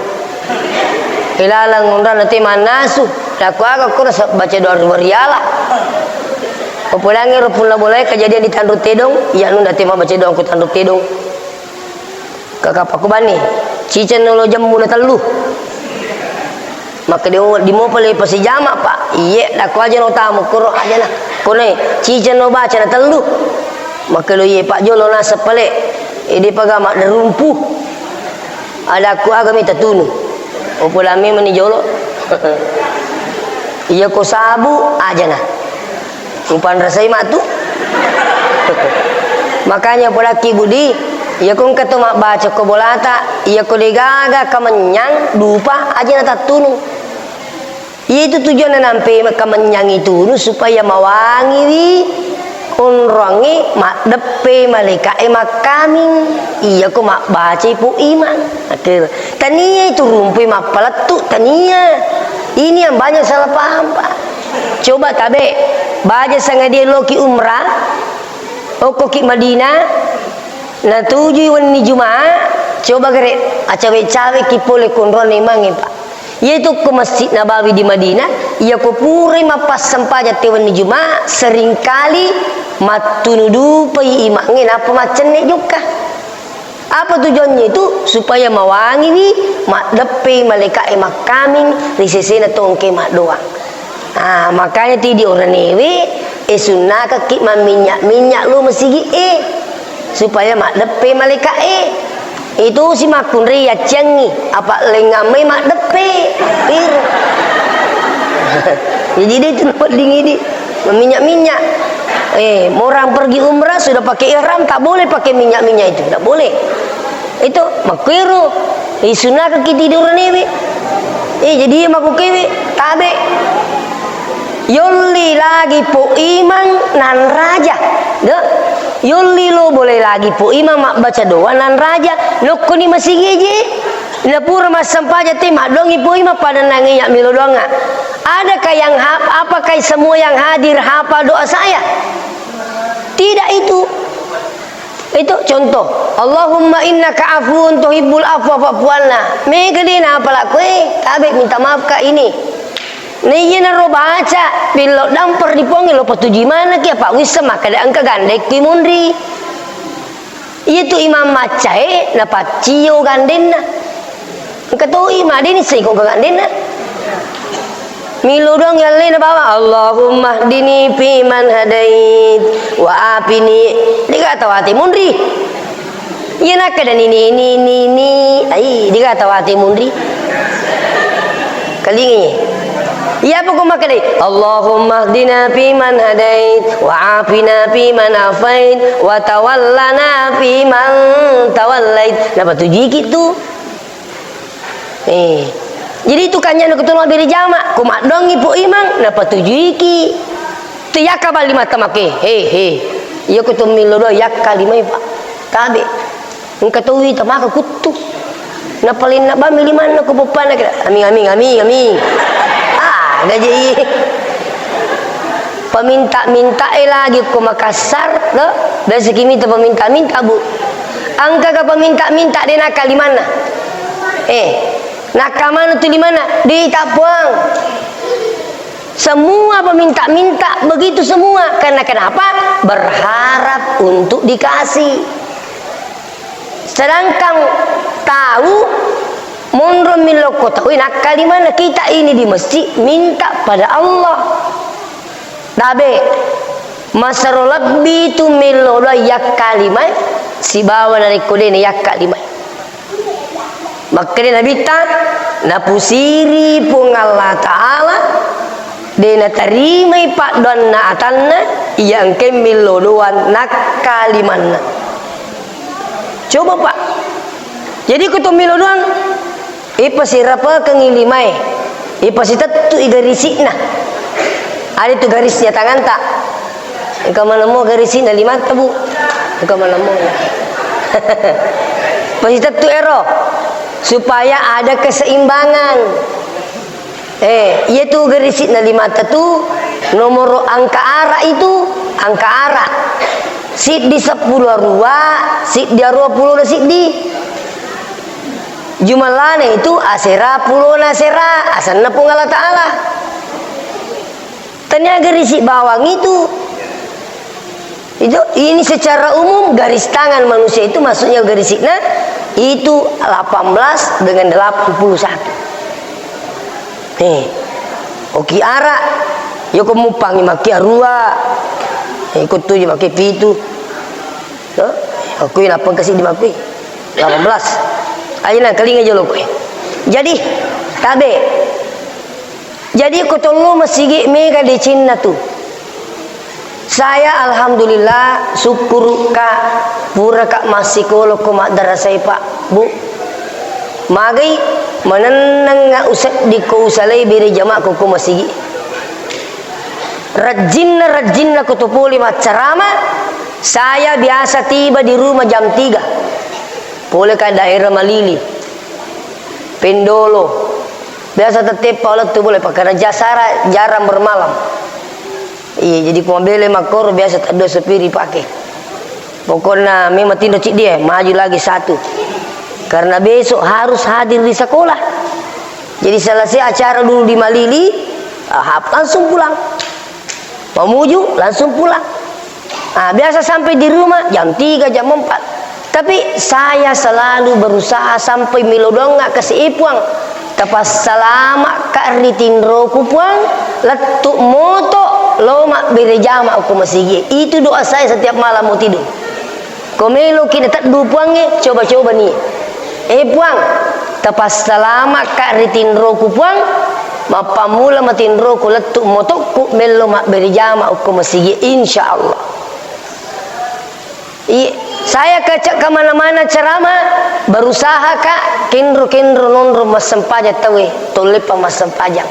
Ilalang onroanna te mannasu. Laku aga ko rasa baca doa riala. Papulangi ro punna bolae kejadian di Tanru Tedong, iya nunda te mabbaca doa ku Tanru Tedong. Kakak pakubani, ciceng nolo jemmu na tellu. Maka di, di mopa le pasijama, Pak. Iye, dako aja no tamu, koro aja na. Kone, ciceng no baca na tellu. Maka lo iye, Pak, jolo naseng pale. Ede pagama derumpu. Adakku aga mita tunu. Opo lame meni jolo. Iya ko sabu, aja na. Upanrasai matu. Makanya polaki Budi, iya ko engka to mabbaca ko bolata, iya ko degaga kamennyang, dupa, aja na tattunu. Iya itu tujuanna nampe kamennyang itu nu supaya mawangiwi onrongnge maddeppe malaika'e makkaming. Iya ko mabbacai Pu Imang. Akhir. Tania itu rumpui mappalettu, tania. Ini yang banyak salah paham, Pak. Coba tabe, baja sangadia loki umrah, okkoki Madinah, natujui wenni Juma'a, coba gere acawe-cawe ki pole konronna imangnge, Pak. Iyatu ko Masjid Nabawi di Madinah, iya ko purai mappassempajang te wenni Juma'a, seringkali mattunu dupai imangnge nappa maccenne jokka. Apa tujuannya itu? Supaya mawangiwi maddeppe malaika'e makkaming ri sesena tongke maddoang. Ah, makanya ti di oranewe, e sunnakekki mamminnya-minnya lo masigi'e, supaya maddeppe malaika'e. Itu si makkunrai yacciangngi, apa lengngang mai maddeppe. Iro. Jadi dia itu wedding idi. Minyak-minyak. Eh, orang pergi umrah sudah pakai ihram, tak boleh pakai minyak-minyak itu, tak boleh. Itu makkuiru. Eh, sunnah ke kita tidur newe. Eh, jadi maku kewe, tabe. Yolli lagi po imang nan raja. De. Yolli lo boleh lagi po imang mabbaca doa nan raja. Nokkoni masigi je. Napura massempajang te maddoangi po imang pada nangi yak milo doanga. Adakah yang ha-, apakah semua yang hadir hafal doa saya? Tidak itu. Itu contoh. Allahumma innaka afuwun tuhibbul afwa fa'fu anna. Mega de na apala koe, tabe minta maaf ka ini. Na iya naro baca, pillo damper di pongi lo patujui maneng ki apa wissa makkeda engka gandekki munri. Iya tu imam maccae napaccio gandenna. Engka toi madeni sengko gandenna. Milo doang yallena bawa, Allahumma hdini fi man hadait, wa afini. Dega tawate munri. Iya nakkeda ni, ni, ni, ni, ni. Ai, dega tawate munri. Kalingi. Iya apa ko makkeda, Allahumma hdina fi man hadait, wa afina fi man afait, wa tawallana fi man tawallait. Napa tujiki tu? Eh. Jadi itu kanjana ko tolong beri jama, ko maddoangngi Pu Imang, napatujuiki. Tu yakka bali mata make, he, he. Iya ko to millo doang, yakka limai, Pak. Tabe. Engka to wita maka kuttu. Napalenna bami limanna ko poppana kira. Amin, amin, amin, amin. Ah, gaji. Paminta-minta e lagi ko Makassar, no? Biasa ki mita paminta-minta, Bu. Engka ka paminta-minta de nakka limanna. Eh, nakka manu tu limanna, duita Puang. Semua peminta-minta begitu semua. Karena kenapa? Berharap untuk dikasih. Sedangkan tahu monro millo ko tau nakka limanna, kita ini di masjid minta pada Allah. Tabe, masero lebbi tu millo doang yakka limai, sibawa narekko de na yakka limai. Makkeda Nabitta, napusiri Puang Allah Ta'ala, de natarimai paddoanna atanna, iya engkae millo doang nakka limanna. Coba, Pak. Jadi, ko to millo doang, ipasirapekengngi limae, ipasitettu'i garisi'na. Ada tu garisnya tanganta. Engka maneng mua garisi'na limatta, Bu. Engka maneng mua. Pasitettu ero supaya ada keseimbangan. Eh, iya tu garisi'na limatta tu nomoro angka ara itu, angka ara. Siddi seppulo arua, siddi arua pulona siddi. Jumellana itu asera pulona asera, asenna Puang Allah Ta'ala. Tania garisi bawang itu. Itu, ini secara umum garis tangan manusia itu, maksudnya garisi'na itu delapan belas dengan delapan puluh satu. Nih, oki ara, yoko mupangi maki arua, iko tuju maki pitu. Hah? Aku lapang kasi di makui. Delapan belas. Ayo nang kalinga jolo kue. Jadi, tabe. Jadi, ko tollo masigi mega decenna tu. Saya alhamdulillah, sukkurukka, puraka massikolo ko maddarasai, Pak, Bu. Magai manennengnga usedding ko usalai bere jama ko, ko masigi. Rajinna, rajinna ko to pole maccarama, saya biasa tiba di rumah jam tiga. Pole ka daerah Malili, Pendolo. Biasa tetteppa lettu pole, pakana jasara jarang bermalam. Iya, jadi ko mabele makkoro biasa taddo sopiri pake. Pokokna memang tinro ciddi, eh, maju lagi satu. Karena besok harus hadir di sekolah. Jadi selesai acara dulu di Malili, ah, langsung pulang. Mamuju, langsung pulang. Ah, biasa sampai di rumah jam tiga, jam empat. Tapi saya selalu berusaha sampai melo doangnga kasi, eh, Puang, tapassalama ka ri tinroku, Puang, lettu moto lo mabbere jama ko masigi. Itu doa saya setiap malam mau tidur. Ko meloki nateddu Puangnge, coba-coba ni. Eh, Puang, tapassalama ka ri tinroku, Puang, mappammula matinroku lettu motokku mello mabbere jama okko masigi, insya Allah. I, saya kaca-, kemana-mana ceramah, berusaha ka kenro-kenro nonro massempajang taue, tolleppa massempajang.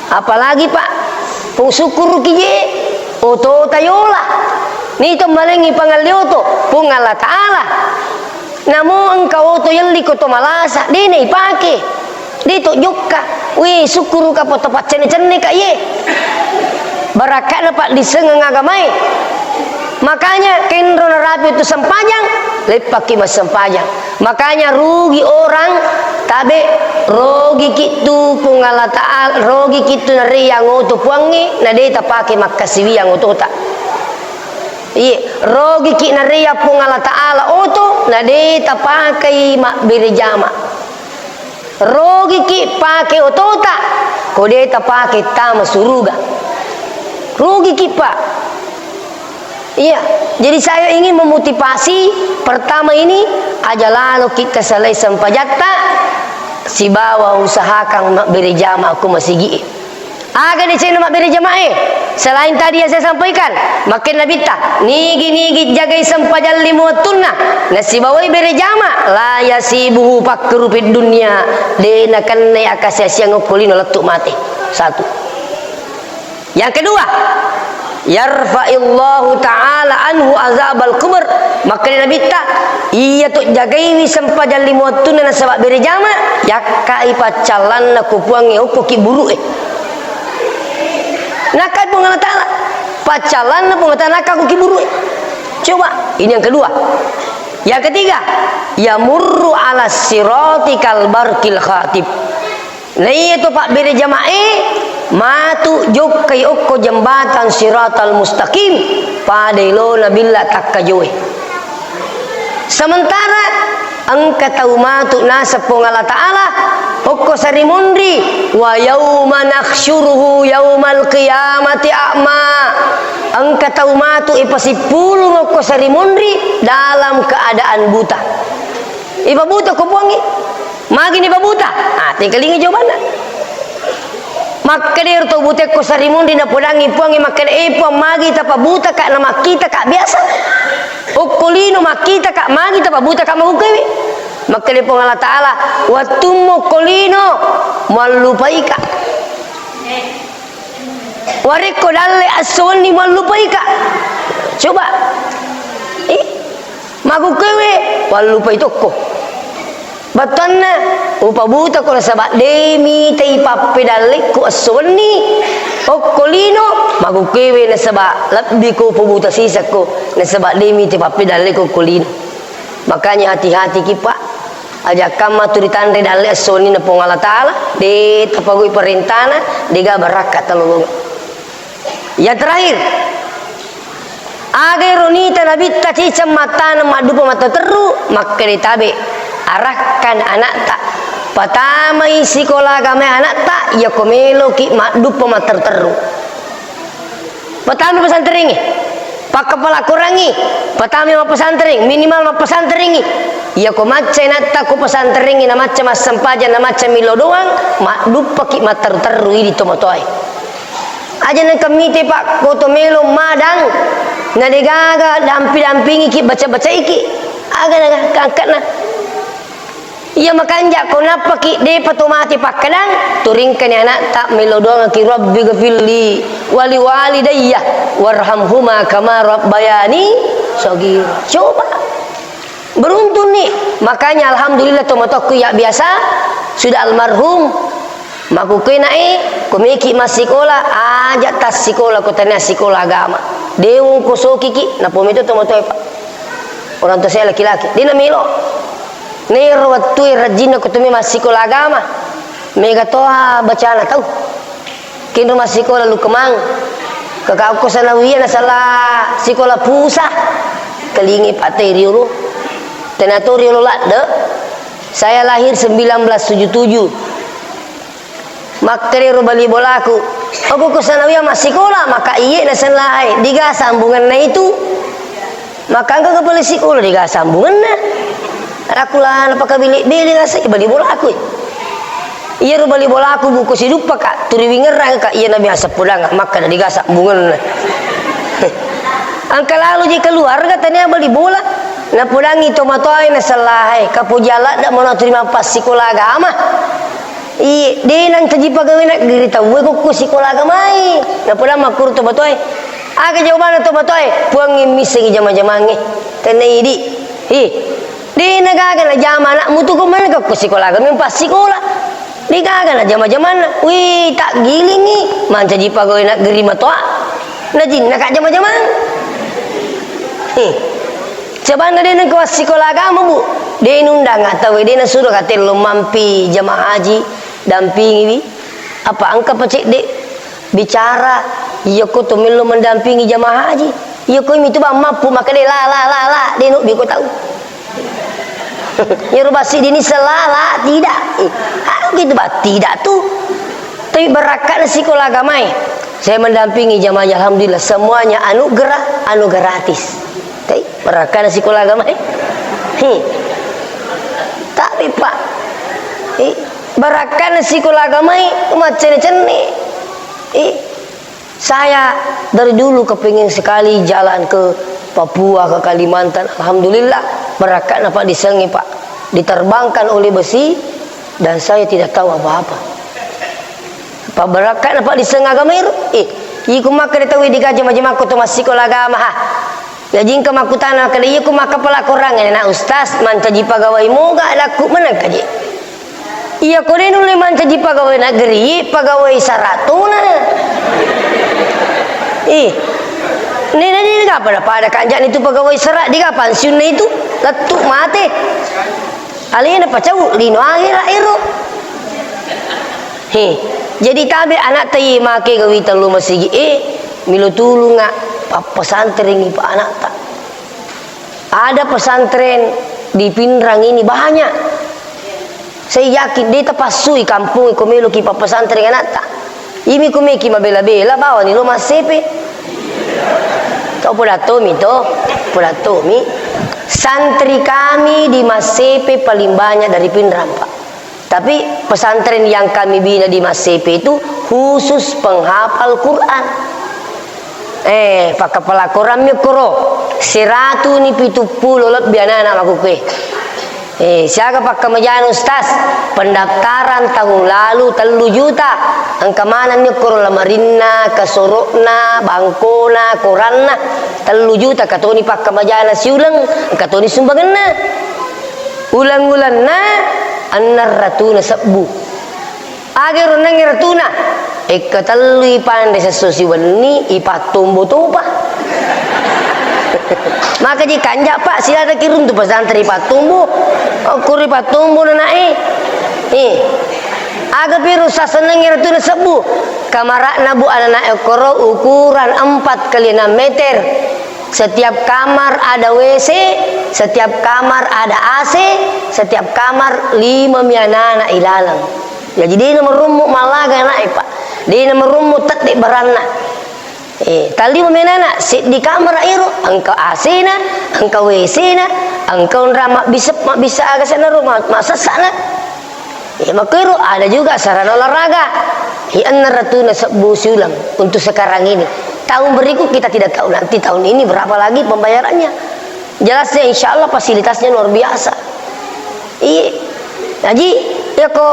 Apalagi, Pak, pung sukkuruki je, otota yola. Ni to malengngi pangalli oto, Puang Allah Ta'ala. Namo engka oto yelli ko to malasa, de na ipake. De to jokka. Wih, sukkuruka poto paccenne-cenne ka ye. Barakka'na paddissengeng agamae. Makanya kenro narapi tu sempajang, leppaki massempajang. Makanya rugi orang, tabe, rogiki tu Puang Allah Ta'ala, rogiki tu nareya ngoto Puangnge, na de tapake makkasiwiang otota. Iye, rogiki nareya Puang Allah Ta'ala oto, na de tapakai mabbere jama. Rogiki pake otota, ko de tapake tama suruga. Rugiki, Pak. Iya, jadi saya ingin memotivasi, pertama ini, aja lalo kita selesai sempajatta, sibawa usahakan mabbere jama ko masigi. Aga decenna mabbere jamae? Selain tadi yang saya sampaikan, makkeda Nabitta, nigi-nigi jagai sempajang lima wettunna, nasibawai bere jama, la yasibuhu fakru fid dunya, de nakennai akasiasiang okko lino lettu mate. Satu. Yang kedua, yarfa'illahu ta'ala anhu azabal kubur. Makkeda Nabitta, iya to jagaiwi sempajang lima wettunna nasaba bere jama, yakkai paccallanna ko Puangnge okko ki buru'e. Nakkai Puang Allah Ta'ala. Paccallanna Puang Allah Ta'ala nakka ko ki buru'e. Coba, ini yang kedua. Yang ketiga, yamurru ala sirati kal barqil khatib. Naiya to pabbere jamae matu jokkai okko jembatang siratal mustaqim, pada elona billa takkajoe. Sementara engka tau matu naseng Puang Allah Ta'ala okko sarimunri, wa yauma nahsyuruhu yaumal qiyamati a'ma. Engka tau matu ipasippulung okko sarimunri dalam keadaan buta. Ipabuta ko Puangnge. Magi nipabuta? Ah, tengkalinga jawabanna. Makkeda ero tau buta ko sarimunri napodangi Puangnge makkeda, "Eh, Puang, magi tapabutaka na makkitaka biasa? Okko lino makkitaka, magi tapabutaka makukkewe?" Makkeda Puang Allah Ta'ala, "Wettummu okko lino muallupaika." Warekko dalle esso wenni muallupaika. Coba. Eh, makukkewe, wallupai tokko. Bettuanna, upabutako nasaba de mitai pappedallekku esso wenni. Okko lino, makukkewe nasaba lebbiko upabuta sisakko, nasaba de mitai pappedallekku okko lino. Makanya hati-hati ki, Pak. Aja kamma tu ritanre dalle esso wenninna Puang Allah Ta'ala, de tapagui parentana, dega barakka talolonga. Yang terakhir, aga ero nita Nabitta ciceng mattaneng maddupa matterru, makkeda tabe, arahkan anakta, patamai sikola agama anakta, yako meloki maddupa matterru-terru. Patama pesantrengnge, pakkapala Korangngi, patama mappesantreng, minimal mappesantrengngi. Iyako macca inatta ko pesantrengnge, na macca massempajang, na macca millau doang, madduppaki matterru-terru idi tomatoae. Aja nengka mite, Pak, ko to melo madang, na degaga dampi-dampingiki, baca-bacaiki, aga na angkatna. Iya makanja ko nappaki depa to mate pakkadang, turingkani anakta melo doangki, "Rabbi ghfirli wali walidayya warhamhuma kama rabbayani shaghira." Coba. Beruntung ni. Makanya alhamdulillah tomatoakku ya biasa sudah almarhum. Makkukkuena e, ko meki massikola, aja tassikola ko tania sikola agama. De wongko sokiki, napometo tomatoae, Pak. Orang tua saya laki-laki, de namelo. Nero wettue rajinna ko tome massikola agama. Mega toa bacana tau. Kenro massikola Lukman. Kakakku sanawiyah nasala sikola pusat. Kelingi patai riolo. Tenato riolo ladde. Saya lahir sembilan belas tujuh tujuh. Makkedaro bali bolaku, "Okko ko sanawiyah massikola?" Maka iye naseng lae, "Diga sambungenna itu?" Maka engka pale sikola, "Diga sambungenna?" Aku la napakabili-bili naseng bali bolaku. Iyaro bali bolaku buku siduppaka, turiwingerrangka, iya nabiasa podang, makkeda, "Diga sambungenna?" Engka lalo je keluarga tania bali bola, napodangi tomatoae naseng lae, "Kapoji aladda mona turi mappasikola agama." Iye, de nang taji pagawe naggeri tauwe kokko sikola agamai. Napoda makkuro tomatoae. Aga jawabanna tomatoae? Puangnge missengi jama-jamangnge. Tenna idi. Hi. De nagaga najama anakmu tu ko mana kokko sikola agamai, passikola. De gaga najama-jamanna. Wi, taggilingi. Mancaji pagawe naggeri matoa. Najinnaka jama-jamang. Hi. Cabanna de nengka wassikola agama, Bu. De nundang tauwe, de nasuro ka tello mampi jamaah haji, dampingiwi. Apa engka pa cedde bicara, iyako to mello mendampingi jamaah haji. Iyako mitu bang mappu, maka de la, la, la, la, de nobbi ko tau. Nyoro basi dini sela, la, tidak. Eh, ah, gitu, Pak, tidak tuh. Tapi barakkana sikola agamae. Saya mendampingi jamaah, alhamdulillah, semuanya anugerah, anu gratis. Tapi barakkana sikola agamae. Hmm. Tapi, Pak, eh, barakkana sikola agamae, macenne-cenne. Eh, saya dari dulu kepengen sekali jalan ke Papua, ke Kalimantan. Alhamdulillah, berkatna, Pak, disengi, Pak. Diterbangkan oleh besi dan saya tidak tahu apa-apa. Pak, berkatna, Pak, disengi agama ero. Eh, iko makkeda tau di gaja majemako to massikola agama, ha. Jaji engka makkutana makkeda, "Iya ko makkapala Korang, eh, na Ustaz, mancaji pagawai moga lakku menang kaji?" Iya ko de nulle mancaji pagawai negeri, pagawai saratuna. Ih, nena ni gapa na pada kanjani tu pagawai sara, di gapa pensiunna itu? Lettu mate. Alena pacau lino akhirat ero. He, jadi tabe anak tai make gawi tellu masigi e, milo tulunga pappesantrengi pa anakta. Ada pesantren di Pinrang ini banyak. Saya yakin de tapassui kampung ko meloki pappesantren anakta. Imi ko meki mabela-bela bawani lo Massepe. To podattomi to, podattomi. Santri kami di Massepe paling banyak dari Pinrang, Pak. Tapi pesantren yang kami bina di Massepe itu khusus penghafal Quran. Eh, pakkapala Quran mi koro, seratu ni pitu pulo lebbi anak-anak makkukue. Eh, siaga pakkamajana Ustaz, pendaftaran tahun lalu tellu juta. Engka maneng ni koro lamarinna, kasoro'na, bangkona, koranna, tellu juta, katoni pakkamajana siuleng, katoni sumbangenna. Uleng-ulenna enneng ratuna sebbu. Aga ero enneng ratuna? Ekka tellui panre sesso siwenni, ipattombo topa. Maka ji kanja, Pak, silaga kiruntu pesantren ipattombo. Okko ripattombo nanae. Eh. Aga piru sasenneng ratuna sebbu? Kamara'na, Bu, ananae koro ukuran empat kali enam meter. Setiap kamar ada W C, setiap kamar ada A C, setiap kamar lima mi anana ilaleng. Jaji dena marummu mallaga ana'e, Pak. Dena marummu tette baranna. Eh, tallima mi anana, seddi kamar ero, engka A C-na, engka W C-na, engka onrang mabbisa, mabbisa aga senna ro, ma-, massessa'na. Ya, makkero ada juga sarana olahraga. Ya, enneng ratuna sebbu siuleng untuk sekarang ini. Tahun berikut kita tidak tahu nanti tahun ini berapa lagi pembayarannya. Jelasnya insya Allah fasilitasnya luar biasa. Iya. Jadi, ya ko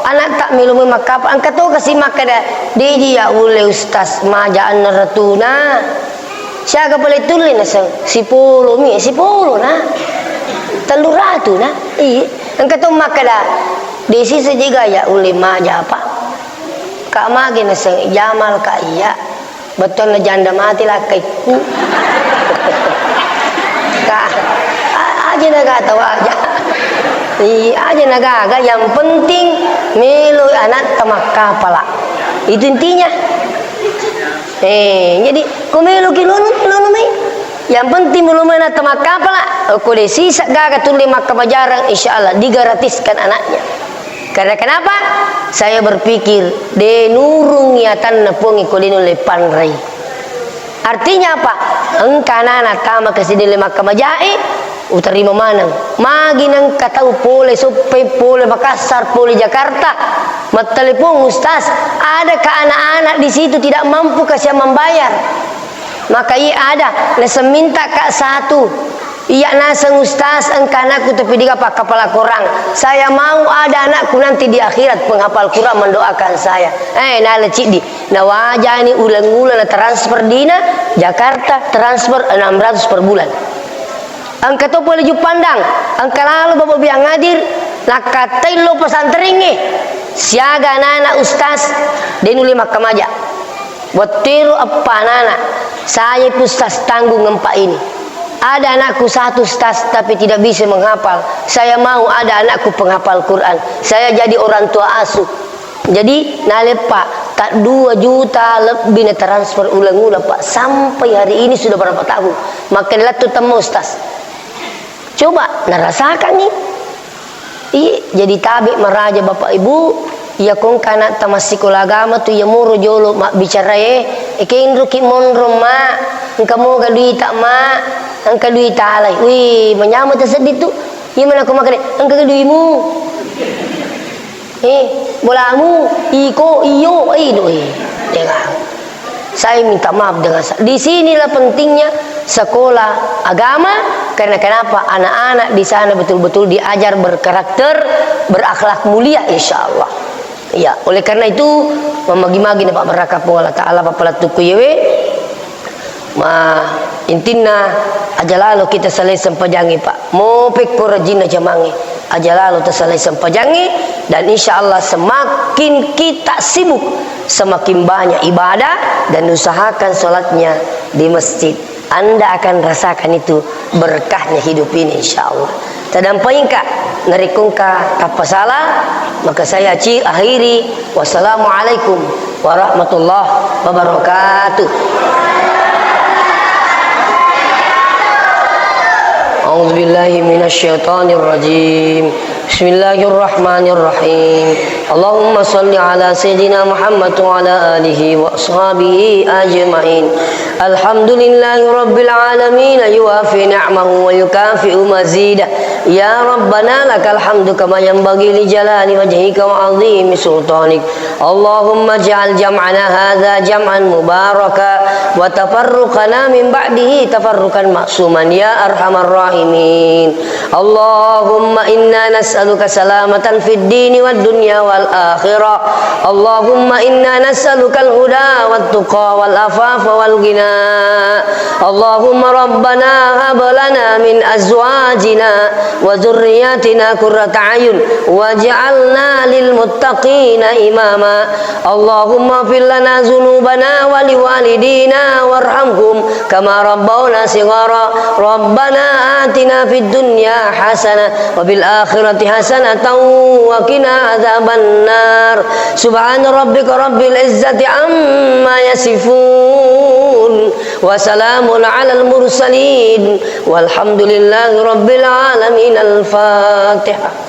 anak tak milu makkapa, engka to kasi makkeda, "Deji ya ulle Ustaz, maja enneng ratuna." Siaga pale tulle naseng, sipolo mi, sipolo na. Tellu ratu na. Iya. Engka to makkeda, "Desi sejega ya ulle maja apa?" Kak mage naseng, "Jamal, Kak, iya." Bettuanna janda mati lakkaikku. Kak, a-, aja na gak tahu aja. Iya, aja na gaga, yang penting melo anak tamakkapala. Itu intinya. Eh, jadi, ko meloki lonu, lonu mai. Yang penting melo mai anak tamakkapala. Ko de sisa gaga tulle makkapajarang, insya Allah digratiskan anaknya. Karena kenapa? Saya berpikir, de nurung yatanna Puang ko de nulle panrai. Artinya apa? Engka anana tama ke sidelle makkamajae, utarima maneng. Magi nengka tau pole Soppeng, pole Makassar, pole Jakarta, mattelepon, "Ustaz, adakah anak-anak di situ tidak mampu kasihan membayar?" Maka iya ada, naseng minta kak satu. Iya naseng, "Ustaz, engka anakku tapi diga pakkapala Korang. Saya mau ada anakku nanti di akhirat penghafal Quran mendoakan saya." Eh, nala ciddi. Nawajani uleng-uleng na transfer dina Jakarta, transfer enam ratus per bulan. Engka to pole Juppandang, engka lalo Bapak Biang Hadir, nakkattai lo pesantrengnge. Siaga anana Ustaz, de nulle makkamaja. Wettuero eppa anana, saya Ustaz tanggung empat ini. Ada anakku satu Ustaz, tapi tidak bisa menghafal. Saya mau ada anakku penghafal Quran. Saya jadi orang tua asuh. Jadi, naleppa, tak dua juta lebbi na transfer uleng-uleng, Pak. Sampai hari ini sudah berapa tahun. Makkeda lettu temma, Ustaz. Coba, narasakangngi. Iya, jadi tabe maraja Bapak Ibu, iya ko engka anak tamassikola agama tu, iya moro jolo mabbicarae, e, kenroki monro, Mak, engka moga duita, Mak, engka duita alai. Wih, manyameng taseddi tu. Iya mana ko makkeda, engka duimu. Eh, bolamu, iko, iyo, eh, do, eh. Jangan. Saya minta maaf dengan sa-, di sinilah pentingnya sekolah agama, karena kenapa? Anak-anak di sana betul-betul diajar berkarakter, berakhlak mulia, insya Allah. Iya, oleh karena itu, mamagi-magi na pabbarakka Puang Allah Ta'ala, pappalettukku yewe. Ma, intinna, aja lalo kita salai sempajangnge, Pak. Mo pekko rajinna jamangnge, aja lalo tasalai sempajangnge, dan insya Allah semakin kita sibuk, semakin banyak ibadah, dan usahakan sholatnya di masjid. Anda akan rasakan itu berkahnya hidup ini, insya Allah. Tadampengka, narekko engka tappasala, maka saya ci-, akhiri. Wassalamualaikum warahmatullahi wabarakatuh. أعوذ بالله من الشيطان الرجيم. بسم الله الرحمن الرحيم. اللهم صل على سيدنا محمد وعلى آله وأصحابه أجمعين. الحمد لله رب العالمين، يوافي نعمه ويكافئ مزيده. يا ربنا لك الحمد كما ينبغي لجلال وجهك وعظيم سلطانك. اللهم اجعل جمعنا هذا جمعا مباركا وتفرقنا من بعده تفرقا معصوما يا أرحم الراحمين. اللهم إنا نسألك سلامة في الدين والدنيا والآخرة. اللهم إنا نسألك الهدى والتقى والعفاف والغنى. اللهم ربنا هب لنا من أزواجنا وذرياتنا قرة أعين واجعلنا للمتقين إماما. اللهم اغفر لنا ذنوبنا ولوالدينا وارحمهم كما ربونا صغارا. ربنا آتنا في الدنيا حسنة وفي الآخرة حسنة وقنا عذاب النار. سبحان ربك رب العزة عما يصفون. وسلام على المرسلين. والحمد لله رب العالمين. الفاتحة.